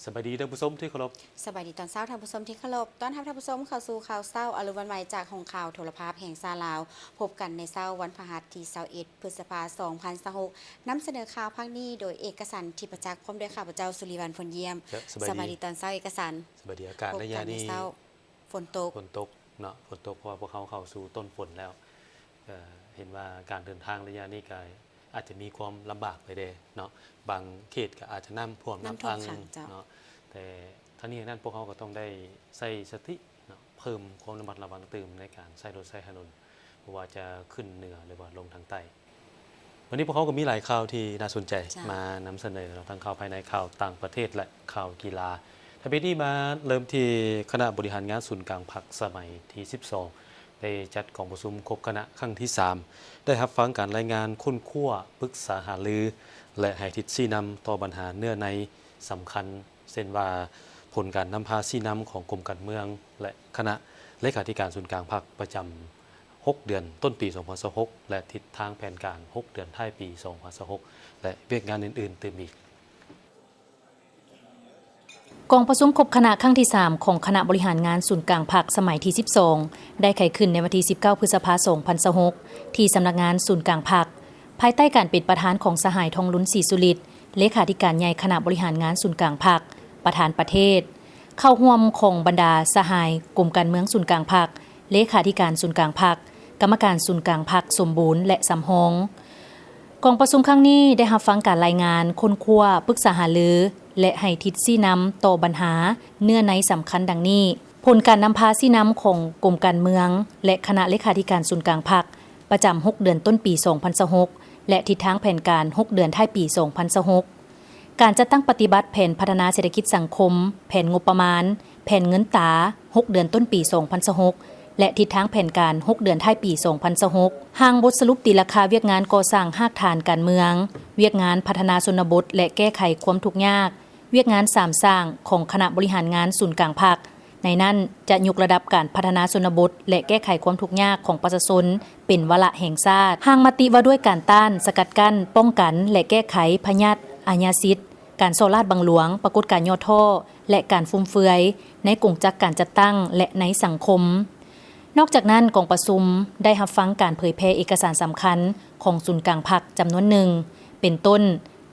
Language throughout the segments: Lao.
ສະບາຍດີທ່ານຜູ້ຊົມທີ່ເຄົາລົບ. ສະບາຍດີຕອນເຊົ້າທ່ານຜູ້ຊົມທີ່ເຄົາລົບ. ຕ້ອນຮັບທ່ານຜູ້ຊົມເຂົ້າສູ່ຂ່າວເຊົ້າອາລຸນວັນໃໝ່ ຈາກຫ້ອງຂ່າວໂທລະພາບແຫ່ງຊາດລາວ. ພົບກັນໃນເຊົ້າວັນພະຫັດທີຊາວເອັດ ພຶດສະພາ ສອງພັນຊາວຫົກ. ນຳສະເໜີຂ່າວພາກນີ້ໂດຍເອກະສັນ ທິບປະຈັກ ພ້ອມດ້ວຍຂ້າພະເຈົ້າ ສຸລິວັນ ພົນຢ້ຽມ. ສະບາຍດີ ສະບາຍດີຕອນເຊົ້າເອກະສັນ. ສະບາຍດີ. ອາກາດໃນຍາມນີ້ ຝົນຕົກ ຝົນຕົກເນາະ ຝົນຕົກ ເພາະວ່າພວກເຮົາເຂົ້າສູ່ຕົ້ນຝົນແລ້ວ. ເອີ ເຫັນວ່າການເດີນທາງໄລຍະນີ້ກໍອາດຈະມີຄວາມລຳບາກໄປແດ່ເນາະ, ບາງເຂດກໍອາດຈະນ້ຳຖ້ວມ ນ້ຳຖ້ວມຂັງເຈົ້າ ເນາະ. ແຕ່ທັງນີ້ທັງນັ້ນ ພວກເຮົາກໍຕ້ອງໄດ້ໃຊ້ສະຕິເນາະ, ເພີ່ມຄວາມລະມັດລະວັງຕື່ມໃນການໃຊ້ລົດໃຊ້ຖະໜົນ, ບໍ່ວ່າຈະຂຶ້ນເໜືອ ຫຼືວ່າລົງທາງໃຕ້. ວັນນີ້ພວກເຮົາກໍມີຫຼາຍຂ່າວທີ່ໜ້າສົນໃຈ ເຈົ້າ ມານຳສະເໜີເນາະ, ທັງຂ່າວພາຍໃນ, ຂ່າວຕ່າງປະເທດ ແລະ ຂ່າວກິລາ. ທຳອິດນີ້ມາເລີ່ມທີ່ຄະນະບໍລິຫານງານສູນກາງພັກສະໄໝທີສິບສອງ ໄດ້ຈັດກອງປະຊຸມຄົບຄະນະຄັ້ງທີສາມ ໄດ້ຮັບຟັງການລາຍງານຄົ້ນຄວ້າ, ປຶກສາຫາລື ແລະ ໃຫ້ທິດຊີ້ນຳຕໍ່ບັນຫາເນື້ອໃນສຳຄັນ ເຊັ່ນວ່າ ຜົນການນຳພາຊີ້ນຳຂອງກົມການເມືອງ ແລະ ຄະນະເລຂາທິການສູນກາງພັກປະຈຳຫົກເດືອນຕົ້ນປີສອງພັນຊາວຫົກ ແລະ ທິດທາງແຜນການຫົກເດືອນທ້າຍປີສອງພັນຊາວຫົກ ແລະ ວຽກງານອື່ນໆຕື່ມອີກ. ກອງປະຊຸມຄົບຄະນະຄັ້ງທີສາມ ຂອງຄະນະບໍລິຫານງານສູນກາງພັກສະໄໝທີສິບສອງ ໄດ້ໄຂຂຶ້ນໃນວັນທີສິບເກົ້າ ພຶດສະພາ ສອງພັນຊາວຫົກ ທີ່ສຳນັກງານສູນກາງພັກ ພາຍໃຕ້ການເປັນປະທານຂອງສະຫາຍ ທອງລຸນ ສີສຸລິດ ເລຂາທິການໃຫຍ່ຄະນະບໍລິຫານງານສູນກາງພັກ, ປະທານປະເທດ, ເຂົ້າຮ່ວມຂອງບັນດາສະຫາຍກົມການເມືອງສູນກາງພັກ, ເລຂາທິການສູນກາງພັກ, ກຳມະການສູນກາງພັກສົມບູນ ແລະ ສຳຮອງ. ກອງປະຊຸມຄັ້ງນີ້ໄດ້ຮັບຟັງການລາຍງານ, ຄົ້ນຄວ້າ, ປຶກສາຫາລື ແລະ ໃຫ້ທິດຊີ້ນຳຕໍ່ບັນຫາເນື້ອໃນສຳຄັນດັ່ງນີ້: ຜົນການນຳພາຊີ້ນຳຂອງກົມການເມືອງ ແລະ ຄະນະເລຂາທິການສູນກາງພັກ ປະຈຳຫົກເດືອນຕົ້ນປີສອງພັນຊາວຫົກ ແລະ ທິດທາງແຜນການຫົກເດືອນທ້າຍປີສອງພັນຊາວຫົກ, ການຈັດຕັ້ງປະຕິບັດແຜນພັດທະນາເສດຖະກິດສັງຄົມ, ແຜນງົບປະມານ, ແຜນເງິນຕາຫົກເດືອນຕົ້ນປີສອງພັນຊາວຫົກ ແລະ ທິດທາງແຜນການຫົກເດືອນທ້າຍປີສອງພັນຊາວຫົກ, ຮ່າງບົດສະຫຼຸບຕີລາຄາວຽກງານກໍ່ສ້າງຮາກຖານການເມືອງ, ວຽກງານພັດທະນາຊົນນະບົດ ແລະ ແກ້ໄຂຄວາມທຸກຍາກ, ວຽກງານສາມສ້າງຂອງຄະນະບໍລິຫານງານສູນກາງພັກ, ໃນນັ້ນຈະຍົກລະດັບການພັດທະນາຊົນນະບົດ ແລະ ແກ້ໄຂຄວາມທຸກຍາກຂອງປະຊາຊົນເປັນວາລະແຫ່ງຊາດ, ຮ່າງມະຕິວ່າດ້ວຍການຕ້ານ, ສະກັດກັ້ນ, ປ້ອງກັນ ແລະ ແກ້ໄຂພະຍາດອາຍາສິດ, ການສໍ້ລາດບັງຫຼວງ, ປາກົດການຫຍໍ້ທໍ້ ແລະ ການຟຸມເຟືອຍໃນກົງຈັກການຈັດຕັ້ງ ແລະ ໃນສັງຄົມ. ນອກຈາກນັ້ນ, ກອງປະຊຸມໄດ້ຮັບຟັງການເຜີຍແຜ່ເອກະສານສຳຄັນຂອງສູນກາງພັກຈຳນວນໜຶ່ງ, ເປັນຕົ້ນ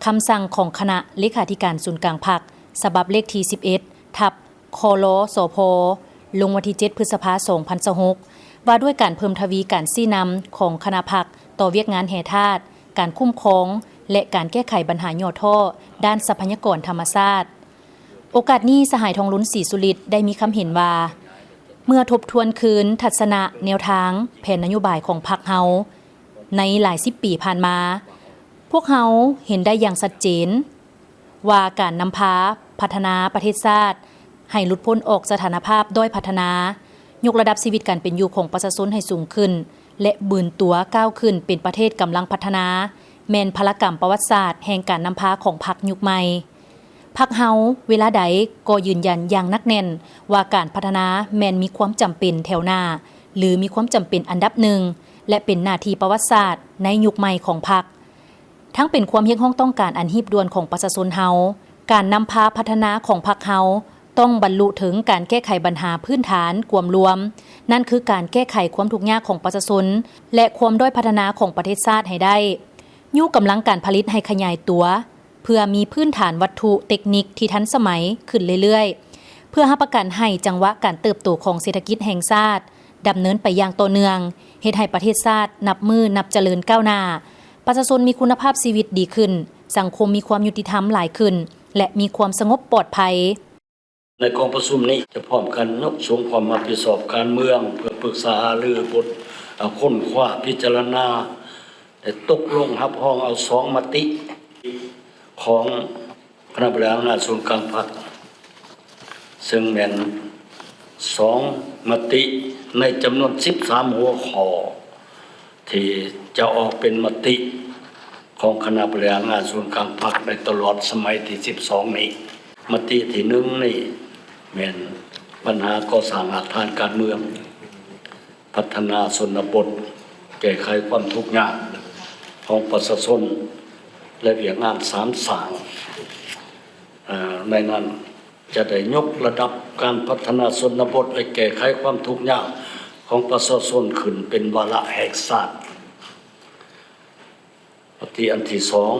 ຄຳສັ່ງຂອງຄະນະເລຂາທິການສູນກາງພັກ ສະບັບເລກທີສິບເອັດ ທັບ ຄລ ສພ ລົງວັນທີເຈັດ ພຶດສະພາ ສອງພັນຊາວຫົກ ວ່າດ້ວຍການເພີ່ມທະວີການຊີ້ນຳຂອງຄະນະພັກຕໍ່ວຽກງານແຮ່ທາດ, ການຄຸ້ມຄອງ ແລະ ການແກ້ໄຂບັນຫາຫຍໍ້ທໍ້ດ້ານຊັບພະຍາກອນທຳມະຊາດ. ໂອກາດນີ້, ສະຫາຍ ທອງລຸນ ສີສຸລິດ ໄດ້ມີຄຳເຫັນວ່າ ເມື່ອທົບທວນຄືນທັດສະນະ, ແນວທາງ, ແຜນນະໂຍບາຍຂອງພັກເຮົາໃນຫຼາຍສິບປີຜ່ານມາ, ພວກເຮົາເຫັນໄດ້ຢ່າງຊັດເຈນ ວ່າການນຳພາພັດທະນາປະເທດຊາດໃຫ້ຫຼຸດພົ້ນອອກສະຖານະພາບດ້ອຍພັດທະນາ, ຍົກລະດັບຊີວິດການເປັນຢູ່ຂອງປະຊາຊົນໃຫ້ສູງຂຶ້ນ ແລະ ບືນຕົວກ້າວຂຶ້ນເປັນປະເທດກຳລັງພັດທະນາ, ແມ່ນພາລະກຳປະຫວັດສາດແຫ່ງການນຳພາຂອງພັກຍຸກໃໝ່. ພັກເຮົາເວລາໃດກໍຢືນຢັນຢ່າງໜັກແໜ້ນວ່າການພັດທະນາແມ່ນມີຄວາມຈຳເປັນແຖວໜ້າ ຫຼື ມີຄວາມຈຳເປັນອັນດັບໜຶ່ງ ແລະ ເປັນໜ້າທີ່ປະຫວັດສາດໃນຍຸກໃໝ່ຂອງພັກ. ທັງເປັນຄວາມຮຽກຮ້ອງຕ້ອງການອັນຮີບດ່ວນຂອງປະຊາຊົນເຮົາ, ການນຳພາພັດທະນາຂອງພັກເຮົາຕ້ອງບັນລຸເຖິງການແກ້ໄຂບັນຫາພື້ນຖານກວມລວມ, ນັ້ນຄືການແກ້ໄຂຄວາມທຸກຍາກຂອງປະຊາຊົນ ແລະ ຄວາມດ້ອຍພັດທະນາຂອງປະເທດຊາດໃຫ້ໄດ້, ຍູ້ກຳລັງການຜະລິດໃຫ້ຂະຫຍາຍຕົວ ເພື່ອມີພື້ນຖານວັດຖຸເຕັກນິກທີ່ທັນສະໄໝຂຶ້ນເລື້ອຍໆ, ເພື່ອຮັບປະກັນໃຫ້ຈັງຫວະການເຕີບໂຕຂອງເສດຖະກິດແຫ່ງຊາດ ດຳເນີນໄປຢ່າງຕໍ່ເນື່ອງ, ເຮັດໃຫ້ປະເທດຊາດນັບມື້ນັບຈະເລີນກ້າວໜ້າ, ປະຊາຊົນມີຄຸນນະພາບຊີວິດດີຂຶ້ນ, ສັງຄົມມີຄວາມຍຸຕິທຳຫຼາຍຂຶ້ນ ແລະ ມີຄວາມສະຫງົບປອດໄພ. ໃນກອງປະຊຸມນີ້ຈະພ້ອມກັນຍົກສູງຄວາມຮັບຜິດຊອບການເມືອງ ເພື່ອປຶກສາຫາລື, ບົດ ເອີ່ ຄົ້ນຄວ້າ, ພິຈາລະນາ ແລະ ຕົກລົງຮັບຮອງເອົາສອງມະຕິຂອງ ຄະນະບໍລິຫານງານສູນກາງພັກ ເຊິ່ງແມ່ນສອງມະຕິໃນຈຳນວນສິບສາມຫົວຂໍ້ ທີ່ຈະອອກເປັນມະຕິຂອງຄະນະບໍລິຫານງານສູນກາງພັກໃນຕະຫຼອດສະໄໝທີສິບສອງນີ້. ມະຕິທີໜຶ່ງນີ້ແມ່ນບັນຫາກໍ່ສ້າງຮາກຖານການເມືອງ, ພັດທະນາຊົນນະບົດ, ແກ້ໄຂຄວາມທຸກຍາກຂອງປະຊາຊົນ ແລະ ວຽກງານສາມສ້າງ. ເອີ່ ໃນນັ້ນ ຈະໄດ້ຍົກລະດັບການພັດທະນາຊົນນະບົດ ແລະ ແກ້ໄຂຄວາມທຸກຍາກຂອງປະຊາຊົນຂຶ້ນເປັນວາລະແຫ່ງຊາດ. ມະຕິອັນທີສອງ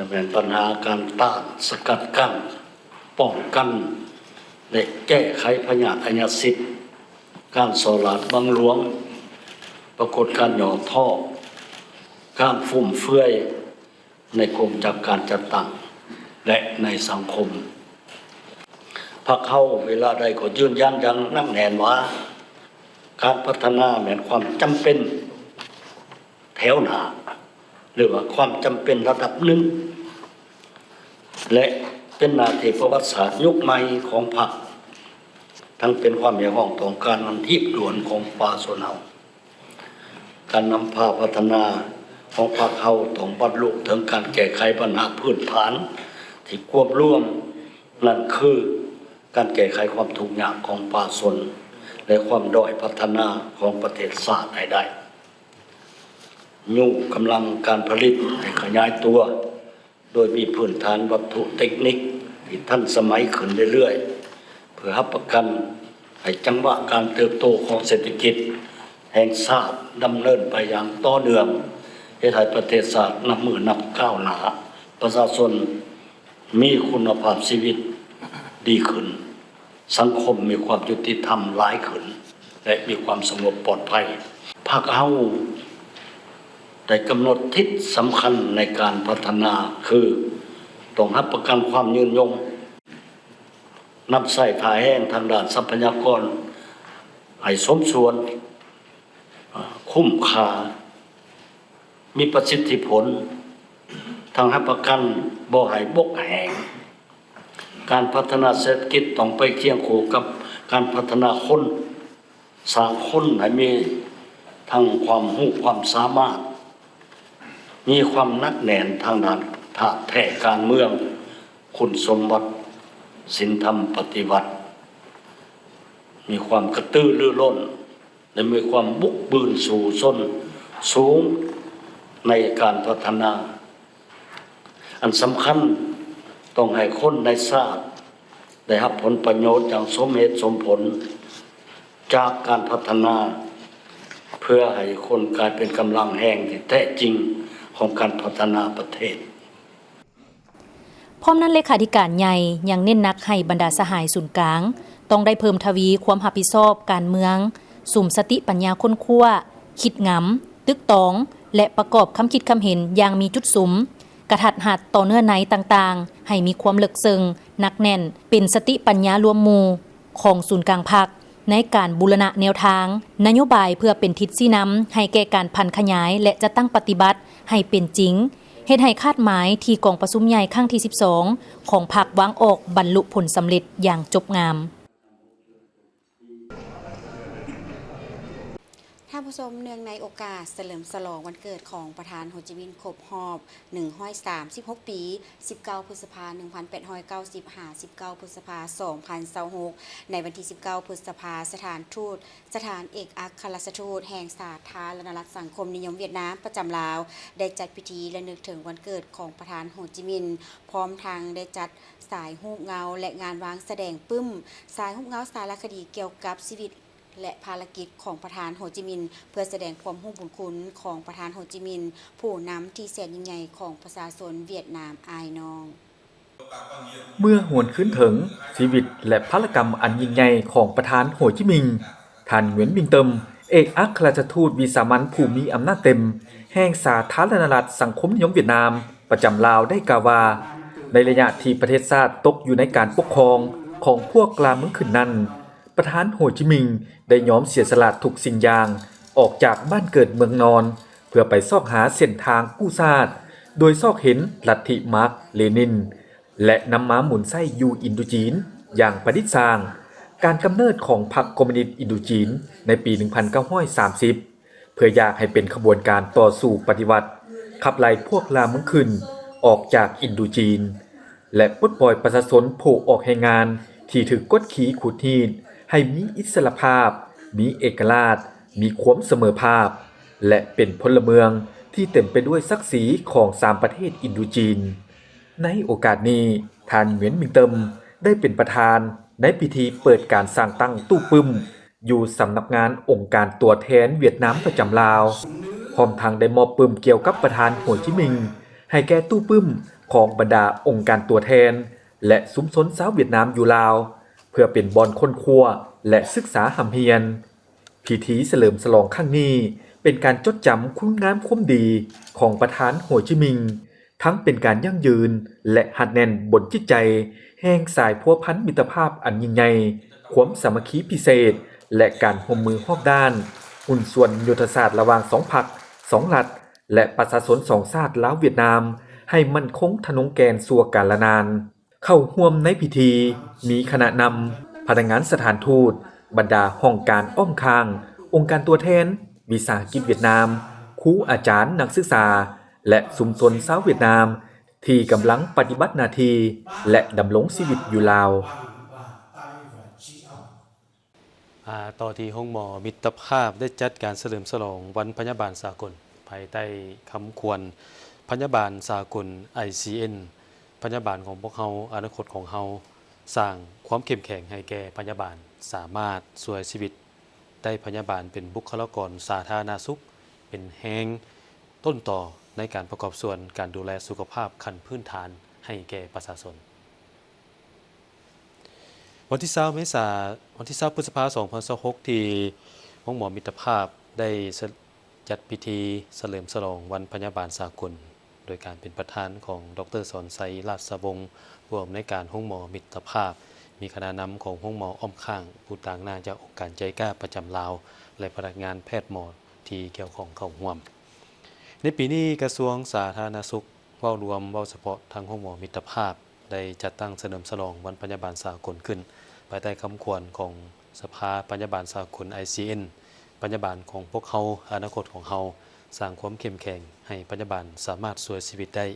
ແມ່ນບັນຫາການຕ້ານ, ສະກັດກັ້ນ, ປ້ອງກັນ ແລະ ແກ້ໄຂພະຍາດອະຍາສິດ, ການສໍ້ລາດບັງຫຼວງ, ປາກົດການຫຍໍ້ທໍ້, ການຟຸມເຟືອຍໃນກົງຈັກການຈັດຕັ້ງ ແລະ ໃນສັງຄົມ. ພັກເຮົາເວລາໃດກໍຢືນຢັນຢ່າງໜັກແໜ້ນວ່າ ການພັດທະນາແມ່ນຄວາມຈຳເປັນ ແຖວໜ້າ ຫຼືວ່າຄວາມຈຳເປັນລະດັບໜຶ່ງ ແລະ ເປັນໜ້າທີ່ປະຫວັດສາດຍຸກໃໝ່ຂອງພັກ, ທັງເປັນຄວາມຮຽກຮ້ອງຕ້ອງການອັນຮີບດ່ວນຂອງປະຊາຊົນເຮົາ. ການນຳພາພັດທະນາຂອງພັກເຮົາຕ້ອງບັນລຸເຖິງການແກ້ໄຂບັນຫາພື້ນຖານທີ່ກວມລວມ, ນັ້ນຄືການແກ້ໄຂຄວາມທຸກຍາກຂອງປະຊາຊົນ ແລະ ຄວາມດ້ອຍພັດທະນາຂອງປະເທດຊາດໃຫ້ໄດ້. ຍູ້ກຳລັງການຜະລິດໃຫ້ຂະຫຍາຍຕົວ ໂດຍມີພື້ນຖານວັດຖຸເຕັກນິກທີ່ທັນສະໄໝຂຶ້ນເລື້ອຍໆ ເພື່ອຮັບປະກັນໃຫ້ຈັງຫວະການເຕີບໂຕຂອງເສດຖະກິດແຫ່ງຊາດດຳເນີນໄປຢ່າງຕໍ່ເນື່ອງ, ເຮັດໃຫ້ປະເທດຊາດນັບມື້ນັບກ້າວໜ້າ, ປະຊາຊົນ ມີຄຸນນະພາບຊີວິດດີຂຶ້ນ, ສັງຄົມມີຄວາມຍຸຕິທຳຫຼາຍຂຶ້ນ ແລະ ມີຄວາມສະຫງົບປອດໄພ. ພັກເຮົາໄດ້ກຳນົດທິດສຳຄັນໃນການພັດທະນາ ຄື ຕ້ອງຮັບປະກັນຄວາມຍືນຍົງ, ນຳໃຊ້ທ່າແຮງທາງດ້ານຊັບພະຍາກອນໃຫ້ສົມສ່ວນ, ຄຸ້ມຄ່າ, ມີປະສິດທິຜົນ, ທັງຮັບປະກັນບໍ່ໃຫ້ບົກແຫ້ງ. ການພັດທະນາເສດຖະກິດຕ້ອງໄປຄຽງຄູ່ກັບການພັດທະນາຄົນ, ສ້າງຄົນໃຫ້ມີທັງຄວາມຮູ້ຄວາມສາມາດ, ມີຄວາມໜັກແໜ້ນທາງດ້ານທາດແທ້ການເມືອງ, ຄຸນສົມບັດ, ສິນທຳປະຕິວັດ, ມີຄວາມກະຕືລືລົ້ນ ແລະ ມີຄວາມບຸກບືນສູ້ຊົນສູງໃນການພັດທະນາ. ອັນສຳຄັນ, ຕ້ອງໃຫ້ຄົນໃນຊາດໄດ້ຮັບຜົນປະໂຫຍດຢ່າງສົມເຫດສົມຜົນຈາກການພັດທະນາ, ເພື່ອໃຫ້ຄົນກາຍເປັນກຳລັງແຮງທີ່ແທ້ຈິງຂອງການພັດທະນາປະເທດ. ພ້ອມນັ້ນ, ເລຂາທິການໃຫຍ່ຍັງເນັ້ນໜັກໃຫ້ບັນດາສະຫາຍສູນກາງ ຕ້ອງໄດ້ເພີ່ມທະວີຄວາມຮັບຜິດຊອບການເມືອງ, ສຸມສະຕິປັນຍາຄົ້ນຄວ້າ, ຄິດງຳ, ຕຶກຕອງ ແລະ ປະກອບຄຳຄິດຄຳເຫັນຢ່າງມີຈຸດສຸມ, ກະທັດຮັດຕໍ່ເນື້ອໃນຕ່າງໆ ໃຫ້ມີຄວາມເລິກເຊິ່ງ, ໜັກແໜ້ນ, ເປັນສະຕິປັນຍາລວມໝູ່ ຂອງສູນກາງພັກ ໃນການບູລະນະແນວທາງນະໂຍບາຍ ເພື່ອເປັນທິດຊີ້ນຳໃຫ້ແກ່ການຜັນຂະຫຍາຍ ແລະ ຈັດຕັ້ງປະຕິບັດໃຫ້ເປັນຈິງ, ເຮັດໃຫ້ຄາດໝາຍທີ່ກອງປະຊຸມໃຫຍ່ຄັ້ງທີສິບສອງ ຂອງພັກວາງອອກບັນລຸຜົນສຳເລັດຢ່າງຈົບງາມ. ທ່ານຜູ້ຊົມ, ເນື່ອງໃນໂອກາດສະເຫຼີມສະຫຼອງວັນເກີດຂອງປະທານໂຮຈິມິນຄົບຮອບ ໜຶ່ງຮ້ອຍສາມສິບຫົກປີ, ສິບເກົ້າ ພຶດສະພາ ໜຶ່ງພັນແປດຮ້ອຍເກົ້າສິບ ຫາ ສິບເກົ້າ ພຶດສະພາ ສອງພັນຊາວຫົກ, ໃນວັນທີ ສິບເກົ້າ ພຶດສະພາ, ສະຖານທູດ, ສະຖານເອກອັກຄະລັດຖະທູດແຫ່ງສາທາລະນະລັດສັງຄົມນິຍົມຫວຽດນາມປະຈຳລາວ ໄດ້ຈັດພິທີລະນຶກເຖິງວັນເກີດຂອງປະທານໂຮຈິມິນ, ພ້ອມທັງໄດ້ຈັດສາຍຮູບເງົາ ແລະ ງານວາງສະແດງປຶ້ມ, ສາຍຮູບເງົາສາລະຄະດີກ່ຽວກັບຊີວິດ ແລະ ພາລະກິດຂອງປະທານໂຮຈິມິນ ເພື່ອສະແດງຄວາມຮູ້ບຸນຄຸນຂອງປະທານໂຮຈິມິນ ຜູ້ນຳທີ່ແສນຍິ່ງໃຫຍ່ຂອງປະຊາຊົນຫວຽດນາມອ້າຍນ້ອງ. ເມື່ອຫວນຄືນເຖິງຊີວິດ ແລະ ພາລະກຳອັນຍິ່ງໃຫຍ່ຂອງປະທານໂຮຈິມິນ, ທ່ານ ຫງວຽນ ມິງເຕີມ, ເອກອັກຄະລັດຖະທູດວິສາມັນຜູ້ມີອຳນາດເຕັມແຫ່ງສາທາລະນະລັດສັງຄົມນິຍົມຫວຽດນາມປະຈຳລາວ ໄດ້ກ່າວວ່າ, ໃນໄລຍະທີ່ປະເທດຊາດຕົກຢູ່ໃນການປົກຄອງຂອງພວກລ່າເມືອງຂຶ້ນນັ້ນ, ປະທານໂຮຈິມິນໄດ້ຍອມເສຍສະຫຼະທຸກສິ່ງຢ່າງອອກຈາກບ້ານເກີດເມືອງນອນ ເພື່ອໄປຊອກຫາເສັ້ນທາງກູ້ຊາດ, ໂດຍຊອກເຫັນລັດທິມາກ-ເລນິນ ແລະ ນຳມາໝູນໃຊ້ຢູ່ອິນດູຈີນຢ່າງປະດິດສ້າງ, ການກຳເນີດຂອງພັກຄອມມູນິດອິນດູຈີນໃນປີໜຶ່ງພັນເກົ້າຮ້ອຍສາມສິບ ເພື່ອຢາກໃຫ້ເປັນຂະບວນການຕໍ່ສູ້ປະຕິວັດ, ຂັບໄລ່ພວກລ່າເມືອງຂຶ້ນອອກຈາກອິນດູຈີນ ແລະ ປົດປ່ອຍປະຊາຊົນຜູ້ອອກແຮງງານທີ່ຖືກກົດຂີ່ຂູດຮີດໃຫ້ມີອິດສະຫຼະພາບ, ມີເອກະລາດ, ມີຄວາມສະເໝີພາບ ແລະ ເປັນພົນລະເມືອງທີ່ເຕັມໄປດ້ວຍສັກສີຂອງສາມປະເທດອິນດູຈີນ. ໃນໂອກາດນີ້, ທ່ານ ຫງວຽນ ມິງເຕີມ ໄດ້ເປັນປະທານໃນພິທີເປີດການສ້າງຕັ້ງຕູ້ປຶ້ມ ຢູ່ສຳນັກງານອົງການຕົວແທນຫວຽດນາມປະຈຳລາວ, ພ້ອມທັງໄດ້ມອບປຶ້ມກ່ຽວກັບປະທານໂຫຈິມິງ ໃຫ້ແກ່ຕູ້ປຶ້ມຂອງບັນດາອົງການຕົວແທນ ແລະ ຊຸມຊົນຊາວຫວຽດນາມຢູ່ລາວ ເພື່ອເປັນບ່ອນຄົ້ນຄວ້າ ແລະ ສຶກສາຮ່ຳຮຽນ. ພິທີສະເຫຼີມສະຫຼອງຄັ້ງນີ້ ເປັນການຈົດຈຳຄຸນງາມຄວາມດີຂອງປະທານໂຫຈິມິງ, ທັງເປັນການຢັ້ງຢືນ ແລະ ຮັດແໜ້ນບົນຈິດໃຈແຫ່ງສາຍພົວພັນມິດຕະພາບອັນຍິ່ງໃຫຍ່, ຄວາມສາມັກຄີພິເສດ ແລະ ການຮ່ວມມືຮອບດ້ານ, ຫຸ້ນສ່ວນຍຸດທະສາດລະຫວ່າງສອງພັກ, ສອງລັດ ແລະ ປະຊາຊົນສອງຊາດລາວຫວຽດນາມ ໃຫ້ໝັ້ນຄົງທະນົງແກ່ນຊົ່ວກາລະນານ. ເຂົ້າຮ່ວມໃນພິທີມີຄະນະນຳ, ພະນັກງານສະຖານທູດ, ບັນດາຫ້ອງການອ້ອມຂ້າງ, ອົງການຕົວແທນ, ວິສາຫະກິດຫວຽດນາມ, ຄູອາຈານ, ນັກສຶກສາ ແລະ ຊຸມຊົນຊາວຫວຽດນາມ ທີ່ກຳລັງປະຕິບັດໜ້າທີ່ ແລະ ດຳລົງຊີວິດຢູ່ລາວ. ອາ ຕໍ່ທີ່ໂຮງໝໍມິດຕະພາບໄດ້ຈັດການສະເຫຼີມສະຫຼອງວັນພະຍາບານສາກົນ ພາຍໃຕ້ຄຳຂວັນ ພະຍາບານສາກົນ ໄອຊີເອັນ ພະຍາບານຂອງພວກເຮົາ, ອະນາຄົດຂອງເຮົາ, ສ້າງຄວາມເຂັ້ມແຂງໃຫ້ແກ່ພະຍາບານ, ສາມາດຊ່ວຍຊີວິດໄດ້. ພະຍາບານເປັນບຸກຄະລາກອນສາທາລະນະສຸກ, ເປັນແຮງຕົ້ນຕໍໃນການປະກອບສ່ວນການດູແລສຸຂະພາບຂັ້ນພື້ນຖານໃຫ້ແກ່ປະຊາຊົນ. ວັນທີຊາວ ເມສາ, ວັນທີຊາວ ພຶດສະພາ ສອງພັນຊາວຫົກ ທີ່ໂຮງໝໍມິດຕະພາບໄດ້ ສະ ຈັດພິທີສະເຫຼີມສະຫຼອງວັນພະຍາບານສາກົນ ໂດຍການເປັນປະທານຂອງ ດອກເຕີ ສອນໄຊ ລາດສະວົງ ຜູ້ອຳນວຍການໂຮງໝໍມິດຕະພາບ, ມີຄະນະນຳຂອງໂຮງໝໍອ້ອມຂ້າງ, ຜູ້ຕາງໜ້າຈາກອົງການໄຈກາປະຈຳລາວ ແລະ ພະນັກງານແພດໝໍທີ່ກ່ຽວຂ້ອງເຂົ້າຮ່ວມ. ໃນປີນີ້ ກະຊວງສາທາລະນະສຸກ ເວົ້າລວມ, ເວົ້າສະເພາະທາງໂຮງໝໍມິດຕະພາບ ໄດ້ຈັດຕັ້ງສະເຫຼີມສະຫຼອງວັນພະຍາບານສາກົນຂຶ້ນ ພາຍໃຕ້ຄຳຂວັນຂອງສະພາພະຍາບານສາກົນ ໄອຊີເອັນ ພະຍາບານຂອງພວກເຮົາ, ອະນາຄົດຂອງເຮົາ, ສ້າງຄວາມເຂັ້ມແຂງໃຫ້ພະຍາບານສາມາດຊ່ວຍຊີວິດໄດ້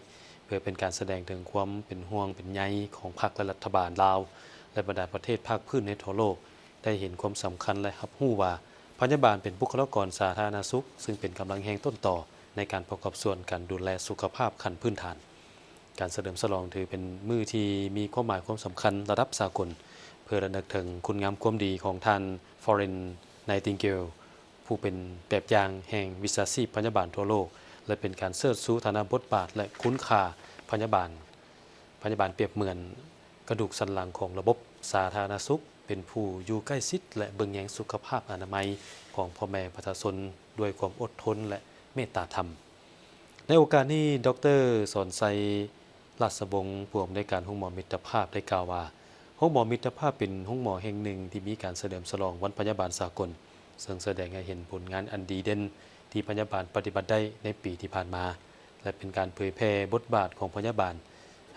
ເພື່ອເປັນການສະແດງເຖິງຄວາມເປັນຫ່ວງເປັນໃຍຂອງພັກ ແລະ ລັດຖະບານລາວ ແລະ ບັນດາປະເທດພາກພື້ນໃນທົ່ວໂລກ ໄດ້ເຫັນຄວາມສຳຄັນ ແລະ ຮັບຮູ້ວ່າພະຍາບານເປັນບຸກຄະລາກອນສາທາລະນະສຸກ ຊຶ່ງເປັນກຳລັງແຮງຕົ້ນຕໍໃນການປະກອບສ່ວນການດູແລສຸຂະພາບຂັ້ນພື້ນຖານ. ການສະເຫຼີມສະຫຼອງຖືເປັນມື້ທີ່ມີຄວາມໝາຍຄວາມສຳຄັນລະດັບສາກົນ ເພື່ອລະນຶກເຖິງຄຸນງາມຄວາມດີຂອງທ່ານ ຟອເຣັນ ໄນຕິງເກວ ຜູ້ເປັນແບບຢ່າງແຫ່ງວິຊາຊີບພະຍາບານທົ່ວໂລກ ແລະ ເປັນການເຊີດຊູຖານະບົດບາດ ແລະ ຄຸນຄ່າພະຍາບານ. ພະຍາບານປຽບເໝືອນກະດູກສັນຫຼັງຂອງລະບົບສາທາລະນະສຸກ, ເປັນຜູ້ຢູ່ໃກ້ຊິດ ແລະ ເບິ່ງແຍງສຸຂະພາບອະນາໄມຂອງພໍ່ແມ່ປະຊາຊົນດ້ວຍຄວາມອົດທົນ ແລະ ເມດຕາທຳ. ໃນໂອກາດນີ້ ດອກເຕີ ສອນໄຊ ລາດສະວົງ ຜູ້ອຳນວຍການໂຮງໝໍມິດຕະພາບ ໄດ້ກ່າວວ່າ ໂຮງໝໍມິດຕະພາບເປັນໂຮງໝໍແຫ່ງໜຶ່ງທີ່ມີການສະເຫຼີມສະຫຼອງວັນພະຍາບານສາກົນ, ເຊິ່ງສະແດງໃຫ້ເຫັນຜົນງານອັນດີເດັ່ນທີ່ພະຍາບານປະຕິບັດໄດ້ໃນປີທີ່ຜ່ານມາ ແລະ ເປັນການເຜີຍແຜ່ບົດບາດຂອງພະຍາບານ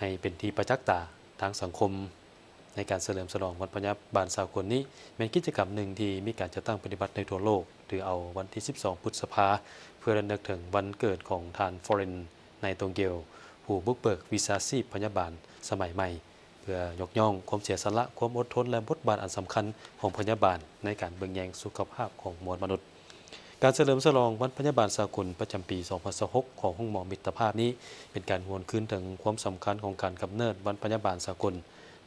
ໃຫ້ເປັນທີ່ປະຈັກຕາທາງສັງຄົມ. ໃນການສະເຫຼີມສະຫຼອງວັນພະຍາບານສາກົນນີ້ ແມ່ນກິດຈະກຳໜຶ່ງທີ່ມີການຈັດຕັ້ງປະຕິບັດໃນທົ່ວໂລກ, ຖືເອົາວັນທີສິບສອງ ພຶດສະພາ ເພື່ອລະນຶກເຖິງວັນເກີດຂອງທ່ານ ຟອເຣັນ ໄນຕິງເກວ ຜູ້ບຸກເບີກວິຊາຊີບພະຍາບານສະໄໝໃໝ່, ເພື່ອຍົກຍ້ອງຄວາມເສຍສະຫຼະ, ຄວາມອົດທົນ ແລະ ບົດບາດອັນສຳຄັນຂອງພະຍາບານໃນການເບິ່ງແຍງສຸຂະພາບຂອງມວນມະນຸດ. ການສະເຫຼີມສະຫຼອງວັນພະຍາບານສາກົນປະຈຳປີ ສອງພັນຊາວຫົກ ຂອງໂຮງໝໍມິດຕະພາບນີ້ ເປັນການຫວນຄືນເຖິງຄວາມສຳຄັນຂອງການກຳເນີດວັນພະຍາບານສາກົນ,